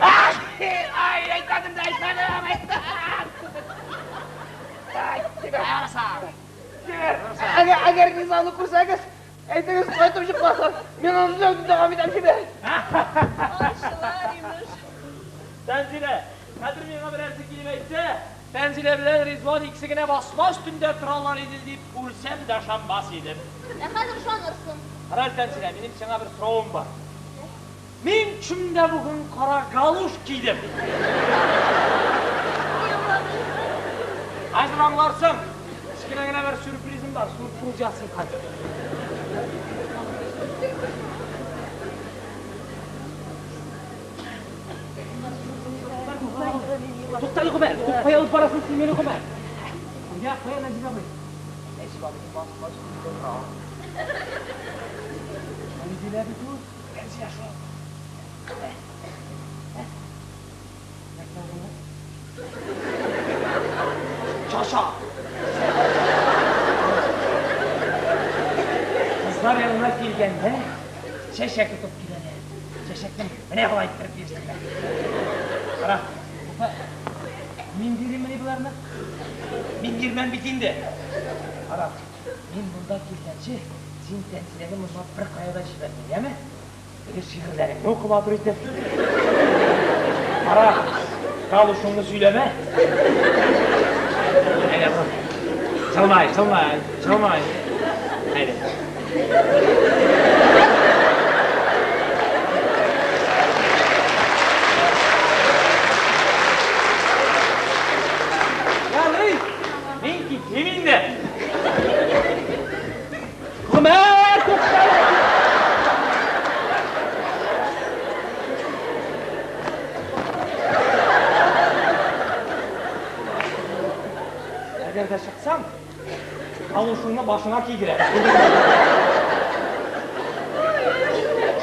Ай, әйтмәдем дә әйтмәдем, әйттем. Әгәр, әгәр Низамны күрсәгез, әйтегез, кайтып чыкмасын. Мин аны эзләүне дәвам итәм, җибәр. Аңчылар, имеш. Тәнзилә, хәзер миңа берәрсе килеп әйтсә, Тәнзилә белән Ризван икесе генә басма өстендә торалар иде дип, үлсәм дә ышанмас идем. Ә хәзер ышанырсың. Карале, Тәнзилә, минем сиңа бер соравым бар. Мин төшемдә бүген кара галуш кидем. Хәзер аңларсың. Кечкенә генә бер сюрпризым бар, сюрприз ясыйм хәзер. Туктале, Гомәр, кая алып барасың син мине, Гомәр? Кая, кая, Нәҗип абый? Нәҗип абый басма өстендә тора. Тәнзилә бит ул. Тәнзилә шул. Нәрсә ул? Чаша. Кызлар янына килгәндә чәчәк тотып киләләр. Чәчәкне менә болай иттереп бирсеннәр. Кара, мин бириммени боларны? Мин бирмәм бит инде. Кара, мин монда килгәнче, син Тәнзиләне моннан беркая да җибәрмә, яме? Теге шигырьләреңне укы матур итеп. Кара, галушыңны сөйләмә. Әйдә, Чалмай, чалмай, чалмай. Әйдә. Ярый, мин китим инде. Гомәр, туктале! Әгәр дә чыксаң, галушыңны башыңа кигерәм.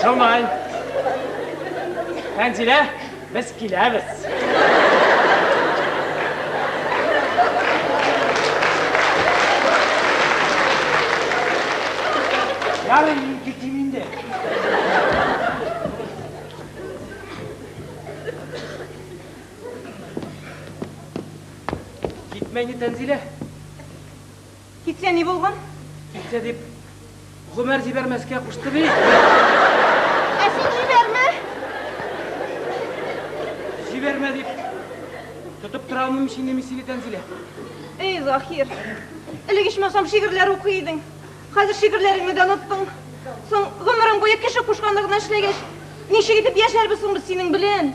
Шылмай. Тәнзилә, без киләбез. Ярый, мин китим инде. Китмә инде, Тәнзилә. Китсә ни булган? Китсә дип, Гомәр җибәрмәскә кушты бит. Ә син җибәрмә. Җибәрмә дип, тотып тора алмыйм инде мин сине, Тәнзилә. Эй, Заһир, элек ичмасам шигырьләр укый идең. Хәзер шигырьләреңне дә оныттың. Соң, гомерең буе кеше кушканны гына эшләгәч, ничек итеп яшәрбез соң без синең белән?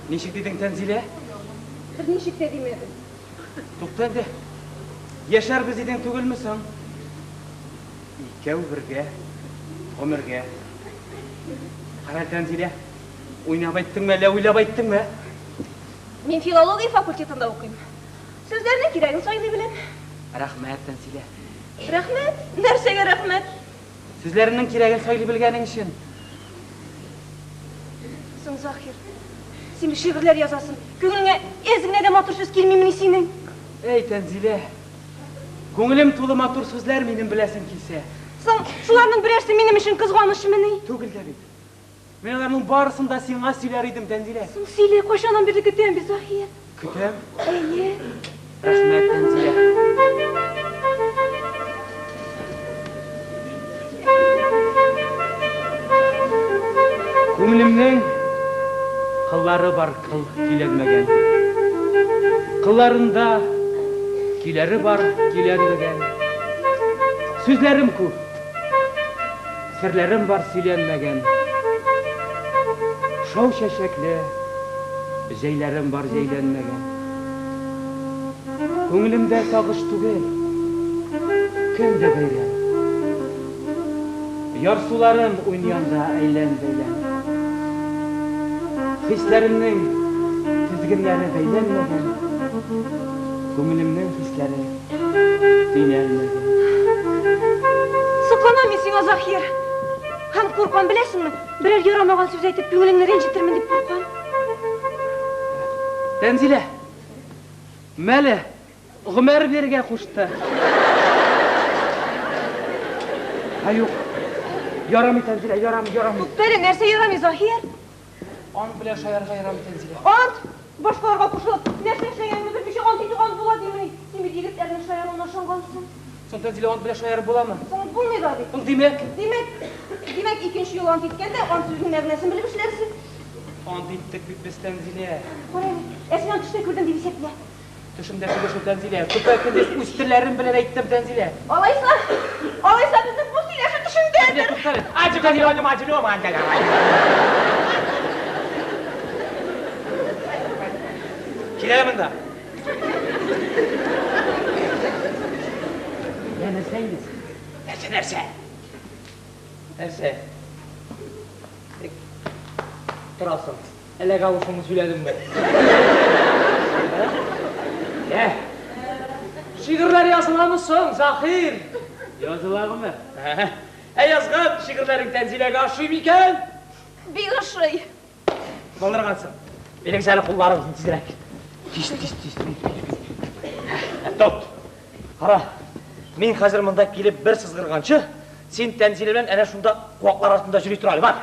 Ничек дидең, Тәнзилә? Берничек тә димәдем. Тукта инде. Яшәрбез дидең түгелме соң? Икәү бергә, гомергә. Кара, Тәнзилә, уйнап әйттеңме, әллә уйлап әйттеңме? Мин филология факультетында укыйм. Сүзләрнең кирәген сайлый беләм. Рәхмәт, Тәнзилә. Рәхмәт? Нәрсәгә рәхмәт? Сүзләреңнең кирәген сайлый белгәнең өчен. Соң, Заһир, син бит шигырьләр язасың. Күңелеңә әз генә дә матур сүз килмимени синең? Әй, Тәнзилә! Күңелем тулы матур сүзләр минем беләсең килсә. Соң, шуларның берәрсе минем өчен кызганычмыни? Түгел дә бит. Мин аларның барысын да сиңа сөйләр идем, Тәнзилә. Соң сөйлә, кайчаннан бирле көтәм бит, Заһир. Көтәм. Әйе. Рәхмәт, Тәнзилә. Күңелемнең кыллары бар, кыл көйләнмәгән. Кылларында көйләре бар, көйләнмәгән. Сүзләрем күп, серләрем бар сөйләнмәгән. Шау чәчәкле җәйләрем бар җәйләнмәгән. Күңелемдә сагыш түгел, көн дә бәйрәм. Ярсуларым уйный анда әйлән-бәйлән. Хисләремнең тезгеннәре бәйләнмәгән, күңелемнең хисләре төйнәлмәгән. Сокланам мин сиңа, Заһир. Һәм куркам, беләсеңме, берәр ярамаган сүз әйтеп, күңелеңне рәнҗетермен дип куркам. Тәнзилә, мәле, Гомәр бирергә кушты. Ә юк. Ярамый, Тәнзилә, ярамый, ярамый. Туктале, нәрсә ярамый, Заһир? Ант белән шаярырга ярамый, Тәнзилә. Ант! Башкаларга кушылып, нәрсә эшләгәнеңне белмичә ант итү ант була димени? Син бит егетләрнең шаяруына ышангансың. Соң, Тәнзилә, ант белән шаярып буламы? Соң, булмый да бит. Соң, димәк? Димәк, димәк, икенче юлы ант иткәндә, ант сүзенең мәгънәсен белеп эшләрсең. Ант иттек бит без, Тәнзилә. Кара әле, ә син ант төштә күрдем дип исәплә. Төшемдә түгел шул, Тәнзилә. Көпә-көндез үз телләрем белән әйттем, Тәнзилә. Алайса, алайса безнең бу сөйләшү төшеңдәдер. Тәнзилә, туктале. Кил әле монда. Йә, нәрсә инде? Нәрсә, нәрсә? Нәрсә? Тик торасың. Әллә галушыңны сөйләдеңме? Ә? Шигырьләр языламы соң, Заһир? Языла, Гомәр. Ә язган шигырьләрең Тәнзиләгә ошый микән? Бик ошый. Булдыргансың. Бирегез әле кулларыгызны тизрәк. Тиз, тиз, тиз, тиз, тиз. Тот. Кара, мин хәзер монда килеп бер сызгырганчы, син Тәнзилә белән әнә шунда куаклар артында йөри тор әле, бар.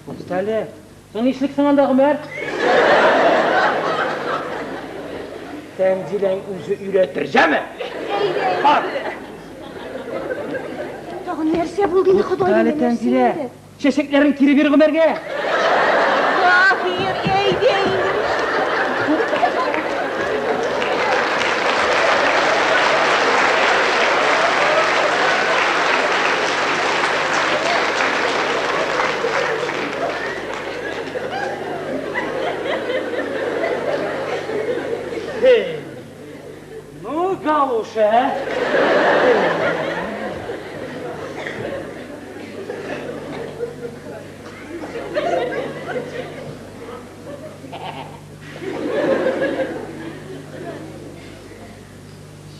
Туктале. Соң нишлик соң анда, Гомәр? Тәнзиләң үзе өйрәтер, җәме? Бар. Тагын нәрсә булды инде, Ходаем? Туктале, Тәнзилә. Чәчәкләрен кире бир Гомәргә. Заһир, әйдә инде. Ну, галуша, ә?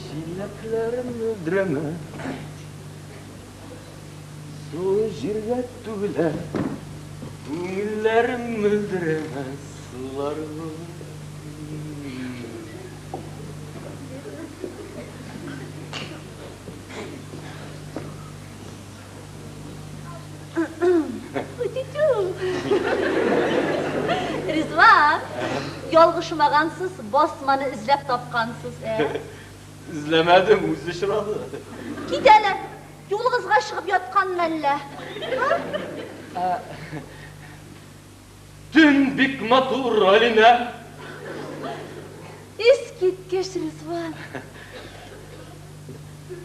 Чиләкләрем мөлдерәмә, Суы җиргә түгелә, Күңелләрем мөлдерәмә, Сулар Ризван, ялгышмагансыз, басманы эзләп тапкансыз, ә? Эзләмәдем, үзе очрады. Кит әле, юлыгызга чыгып яткан мәллә? Төн бик матур, Алинә. Искиткеч, Ризван.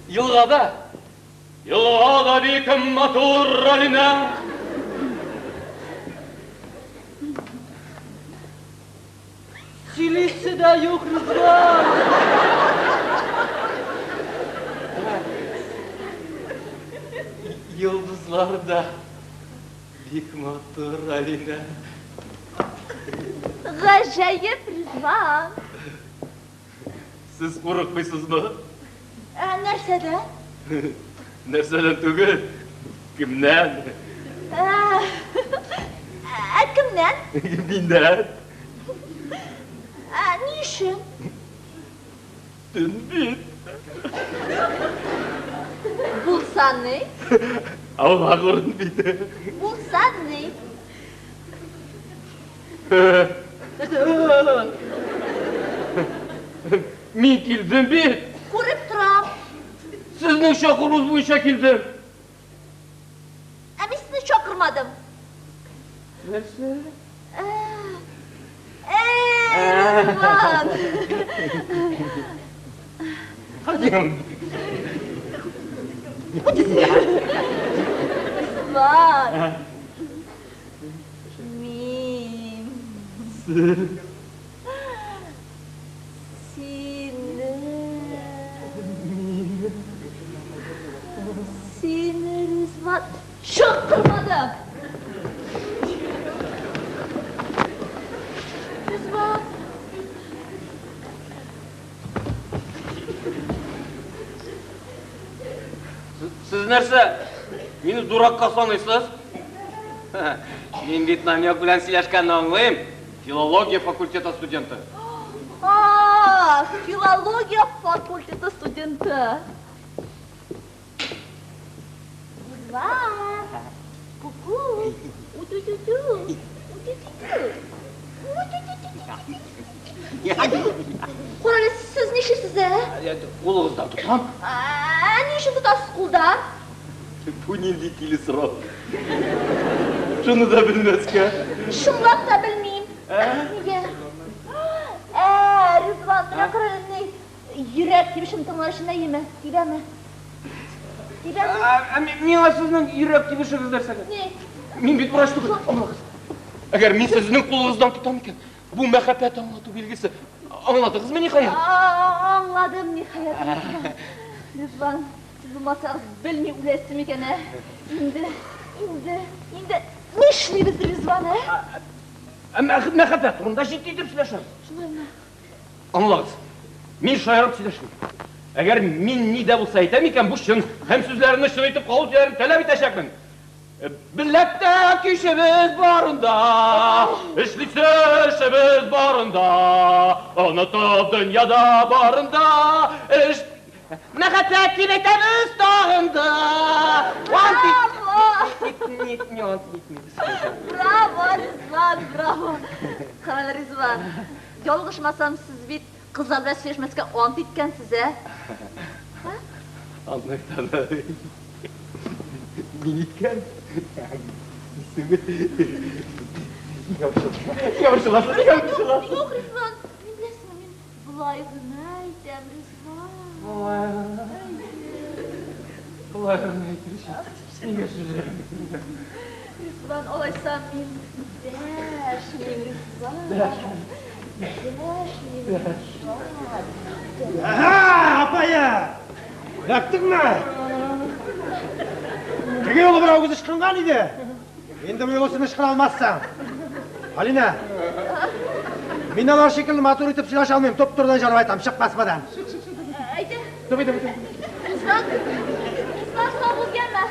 Елгада, елгада бик матур, Алинә. Сөйлисе дә юк, Ризван. Йолдызлар да бик матур, Алинә. Гаҗәеп, Ризван. Сез курыкмыйсызмы? Ә нәрсәдән? Нәрсәдән түгел, кемнән? Ә кемнән? Миннән. Ә ни өчен? Төн бит. Булса ни? Аулак урын бит. Булса ни? Мин килдем бит. Күреп торам. Сезнең чакыруыгыз буенча килдем. Ә мин сезне чакырмадым. Нәрсә? Әй, Ризван! Ризван! Мин. Сине. Сине, Ризван, чакырмадым. Ризван. Сез нәрсә, мине дуракка саныйсыз? Мин бит намек белән сөйләшкәнне аңлыйм. Филология факультеты студенты. А, филология факультеты студенты. Ризван. Ку-ку. У-тю-тю-тю. У-тю-тю-тю. У-тю-тю-тю. Карале, сез нишлисез, ә? Кулыгыздан тотам. Ә, ни өчен тотасыз кулдан? Бу нинди тиле сорау? Шуны да белмәскә. Чынлап та белмим. Нигә? Ә, Ризван, менә карале, ни, йөрәк тибешен тыңлар өчен әйеме? Тибәме? Тибәме? Ә миңа сезнең йөрәк тибешегез нәрсәгә? Ни? Мин бит врач түгел. Аңлагыз. Әгәр мин сезнең кулыгыздан тотам икән, бу мәхәббәт аңлату билгесе. Аңладыгызмы, ниһаять? Аңладым, ниһаять. Ризван, сез булмасагыз, белми үләсе микән, ә? Инде, инде, инде нишлибез, Ризван, ә? Мәхәббәт турында җитди итеп сөйләшәбез. Шулаймы? Аңлагыз. Мин шаярып сөйләшмим. Әгәр мин ни дә булса әйтәм икән, бу чын һәм сүзләремне чын итеп кабул итүләрен таләп итәчәкмен. Беләктә көчебез барында, эшлисе эшебез барында, онытып дөньяда барында, эш... Мәхәббәт дип әйтәбез тагын да. Браво! Нет, не ант итмибез. Браво, Ризван, браво! Карале, Ризван, ялгышмасам, сез бит кызлар белән сөйләшмәскә ант иткәнсез, ә? Антны мин иткән. Нигә борчыласың? Нигә борчыласың? Юк, Ризван, мин беләсеңме, мин болай гына әйтәм, Ризван. Болай гына. Болай гына әйтүче. Нигә сүзләрем? Ризван, алайса мин дәшмим, Ризван. Дәшмим, Ризван. Әһә, апая! Эләктеңме? Теге юлы берәү үзе ычкынган иде. Инде бу юлы син ычкына алмассың. Алинә, мин алар шикелле матур итеп сөйләшә алмыйм. Туп-турыдан җавап әйтәм, чык басмадан. Әйдә. Давай, давай, давай. Ризван, Ризван, сау бул, яме.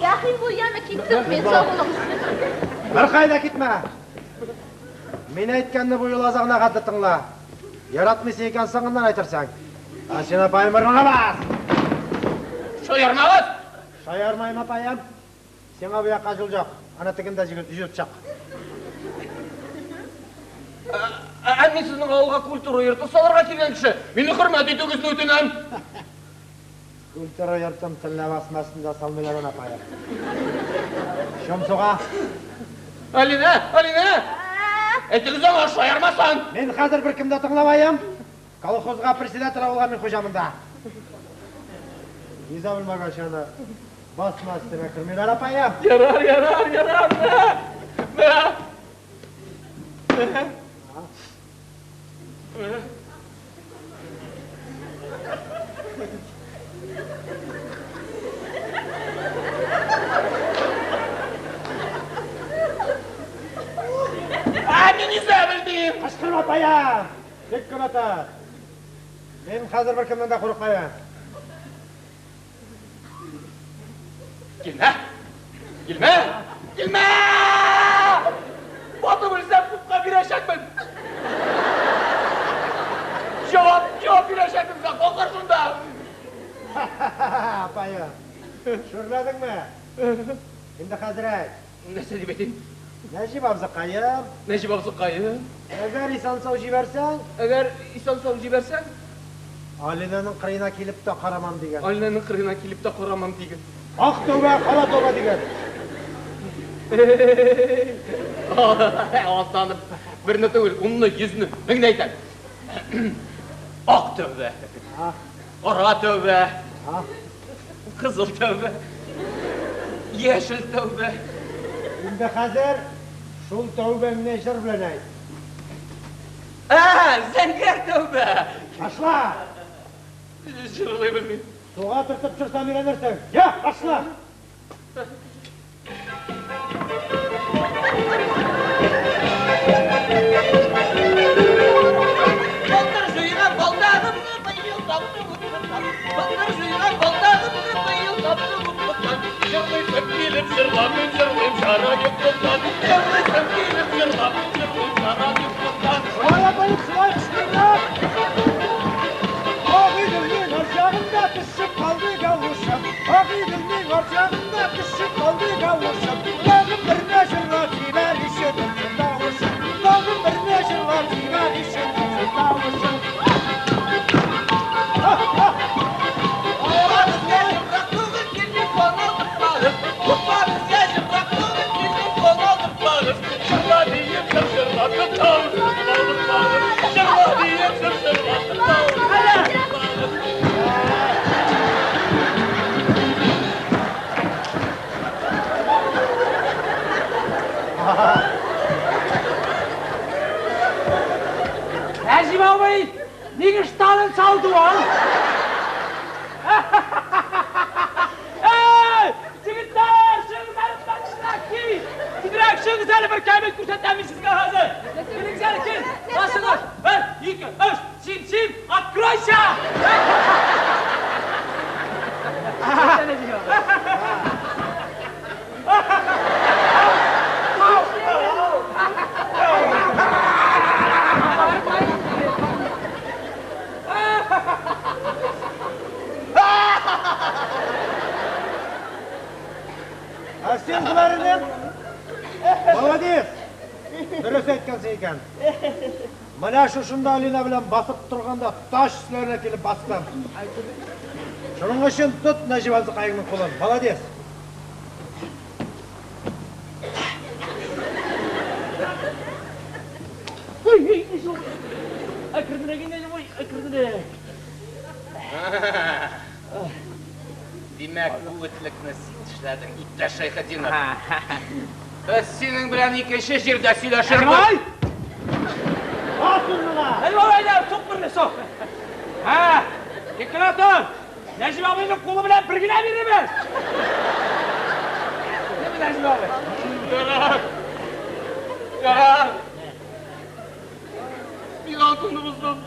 Рәхим бул, яме, киттем мин, сау булыгыз. Беркая да китмә. Мин әйткәнне бу юлы азагына хәтле тыңла. Яратмыйсың икән, соңыннан әйтерсең. Ә син апаем борыныңа бас! Шаярмагыз! Шаярмыйм, апаем. Сиңа бу якка юл юк. Аны тегендә җигеп чык. Ә мин сезнең авылга культура йорты салырга килгән кеше. Мине хөрмәт итүегезне үтенәм. Культура йортын төнлә басмасын да салмыйлар аны, апаем. Шом суга. Алинә, Алинә! Әйтегез аңа, шаярмасын! Мин хәзер беркем дә тыңламаем. Колхозга председатель авылга мин хуҗа монда. Низа белмәгәч аны басма өстенә кермиләр, апаем. Ярар, ярар, ярар, мә! Мә! Мә! Мә! Ә, мин низа белдем! Кычкырма, апаем! Тик кенә тор. Мин хәзер беркемнән дә курыкмыйм. Килмә! Килмә! Килмә! Батып үлсәм, судка бирәчәкмен! Җавап, җавап бирәчәкмен! күрәчәкмен закон каршында. Апаем, шүрләдеңме? Инде хәзер әйт. Нәрсә дип әйтим? Нәҗип абзыкаем. Нәҗип абзыкаем. Әгәр исән-сау җибәрсәң, Әгәр исән-сау җибәрсәң, Алинаның кырыена килеп тә карамам дигән. Алинаның кырыена килеп тә карамам диген. Ак тәүбә, кара тәүбә дигән. Атланып, берне түгел, унны, йөзне, меңне әйтәм. Ак тәүбә, кара тәүбә, кызыл тәүбә, яшел тәүбә. Инде хәзер шул тәүбәңне җыр белән әйт. Ә, зәңгәр тәүбә. Башла! Җырлый белмим. Суга төртеп төшерсәм өйрәнерсең. Я, башла! Былтыр җыйган балдагымны быел таптым утлыктан. Былтыр җыйган балдагымны быел таптым утлыктан. Җырлыйсым килеп җырламыйм, җырлыйм чара юклыктан. Җырлыйсым килеп җырламыйм, җырлыйм чара юклыктан. Шулай апаем, шулай кычкырырак! Агыйделнең аръягында төшеп калды галушым. Агыйделнең аръягында төшеп калды галушым. Тагын берне җырлап җибәр, ишетелсен тавышым. Тагын берне җырлап җибәр, ишетелсен тавышым. Упа безгә җымрак түгел, телефон алдыртмагыз. Упа безгә җымрак түгел, телефон алдыртмагыз. Җырла диеп җыр җырлатып тавышын алдыртмагыз. Җырла диеп җыр җырлатып тавышын алдыртмагыз. Нәҗип абый, ник ыштанын салды ул? Эй, егетләр, чыгыгыз әле тизрәк, тиз! Тизрәк чыгыгыз әле, бер кәмит күрсәтәм мин сезгә хәзер. Килегез әле, кил. Басыгыз. Бер, ике, өч, син, син, откройся! Ә син, Гомәр энем, молодец! Дөрес әйткәнсең икән. Менә шушында Алина белән басып торганда таш өсләренә килеп бастым. Шуның өчен тот Нәҗип абзыкаеңның кулын. Молодец! Ой, ой, ой, әкренрәк инде, ой, әкренрәк. Димәк, бу этлекне син эшләдең, иптәш Шәйхетдинов. Без синең белән икенче җирдә сөйләшербез. Ай! Бас урыныңа! Нәҗип абый, әйдә, сук берне, сук. Һә, тик кенә тор. Нәҗип абыйның кулы белән бер генә бирербез. Нәме, Нәҗип абый? Ярар. Ярар. Мин антымны боздым.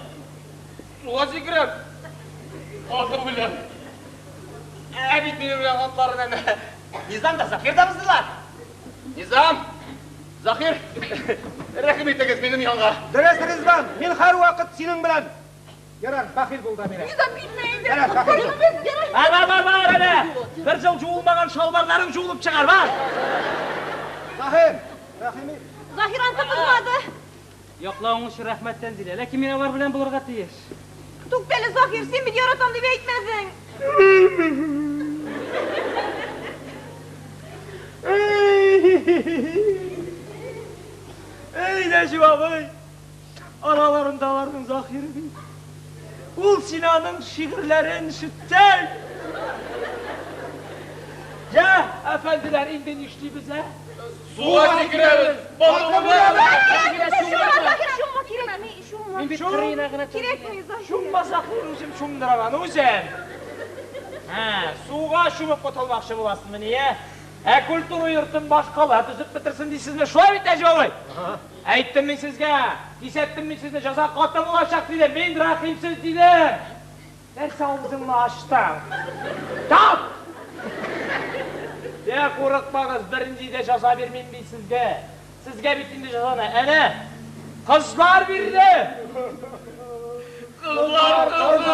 Суга сикерәм. Атым белән. Ә бит минем белән антларын әнә. Низам да, Заһир да боздылар. Низам! Заһир, рәхим итегез минем янга. Дөрес, Ризван, мин һәрвакыт синең белән. Ярар, бәхил бул, Дамирә. Низам китмә инде. Ярар, бәхил бул. Бар, бар, бар, бар, әнә. Бер ел жуылмаган шалбарларың жуылып чыгар, бар. Заһир, рәхим ит. Заһир антын бозмады. Яклавың өчен рәхмәт, Тәнзилә, ләкин мин алар белән булырга тиеш. Туктале, Заһир, син бит яратам дип әйтмәдең. Эй, Нәҗип абый, араларында аларның Заһире бит. Ул син аның шигырьләрен ишетсәң. Я, әфәнделәр, инде нишлибез, ә? Суга сикерәбез! Батып үләбез! Чумма, Заһир, чумма, кирәкми, чумма. Мин бит кырыена гына Кирәкми, Заһир. Чумма, Заһир, үзем чумдырам аны, үзем. Һә, суга чумып котылмакчы буласызмыни, ә? Ә культура йортын башкалар төзеп бетерсен дисезме? Шулай бит, Нәҗип абый? Әйттем мин сезгә, кисәттем мин сезне, җәза каты булачак дидем, мин рәхимсез дидем. Нәрсә авызыңны ачтың? Тап! Дә курыкмагыз, бернинди дә җәза бирмим мин сезгә. Сезгә бит инде җәзаны әнә кызлар бирде. Кызлар, кызлар!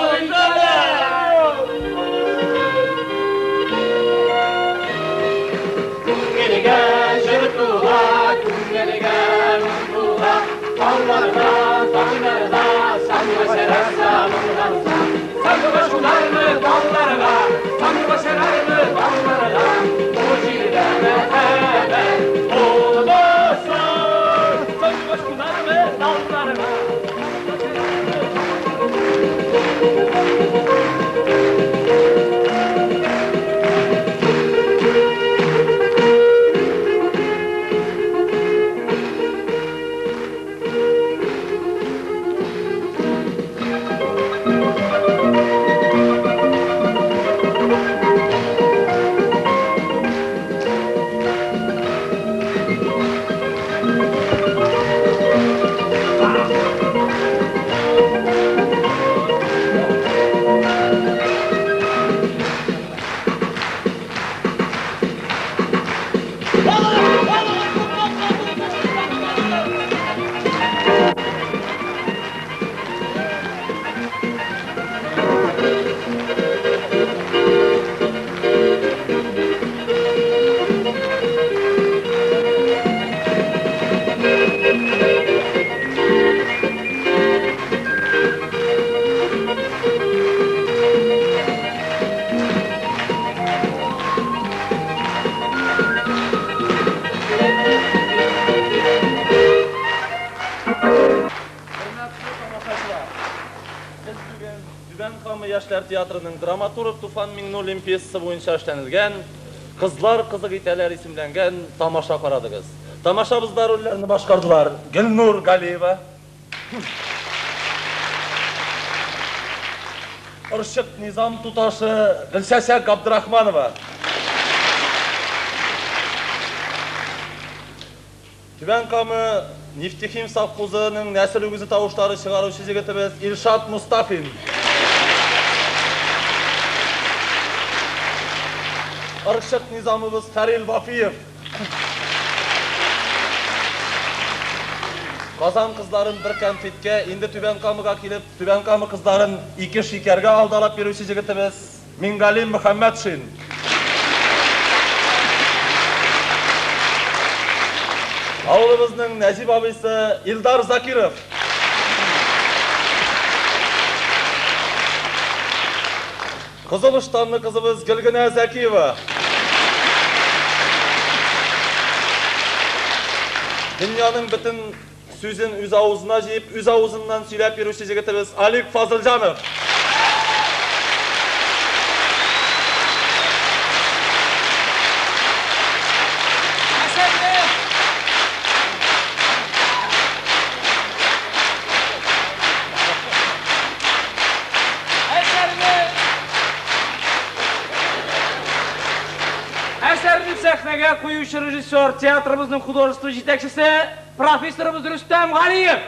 тамашачылар! Сез бүген Түбән Кама яшьләр театрының драматург Туфан Миңнуллин пьесасы буенча эшләнелгән Кызлар кызык итәләр исемләнгән тамаша карадыгыз. Тамашабызда рольләрне башкардылар Гөлнур Галиева, Орчык Низам туташы Гөлчәчәк Габдрахманова, Түбән Кама Нефтехим совхозының нәсел үгезе тавышлары чыгаручы җегетебез Илшат Мостафин. Орчык Низамыбыз Фәрил Вафиев. Казан кызларын бер кәнфиткә, инде Түбән Камага килеп, Түбән Кама кызларын ике шикәргә алдалап йөрүче җегетебез Мингалим Мөхәммәтшин. Авылыбызның Нәҗип абыйсы Илдар Закиров. Кызыл ыштанлы кызыбыз Гөлгенә Зәкиева. Дөньяның бөтен сүзен үз авызына җыеп, үз авызыннан сөйләп йөрүче җегетебез Алик Фазылҗанов. Әсәрне сәхнәгә куючы режиссер, театрыбызның художество җитәкчесе, профессорыбыз Рөстәм Галиев.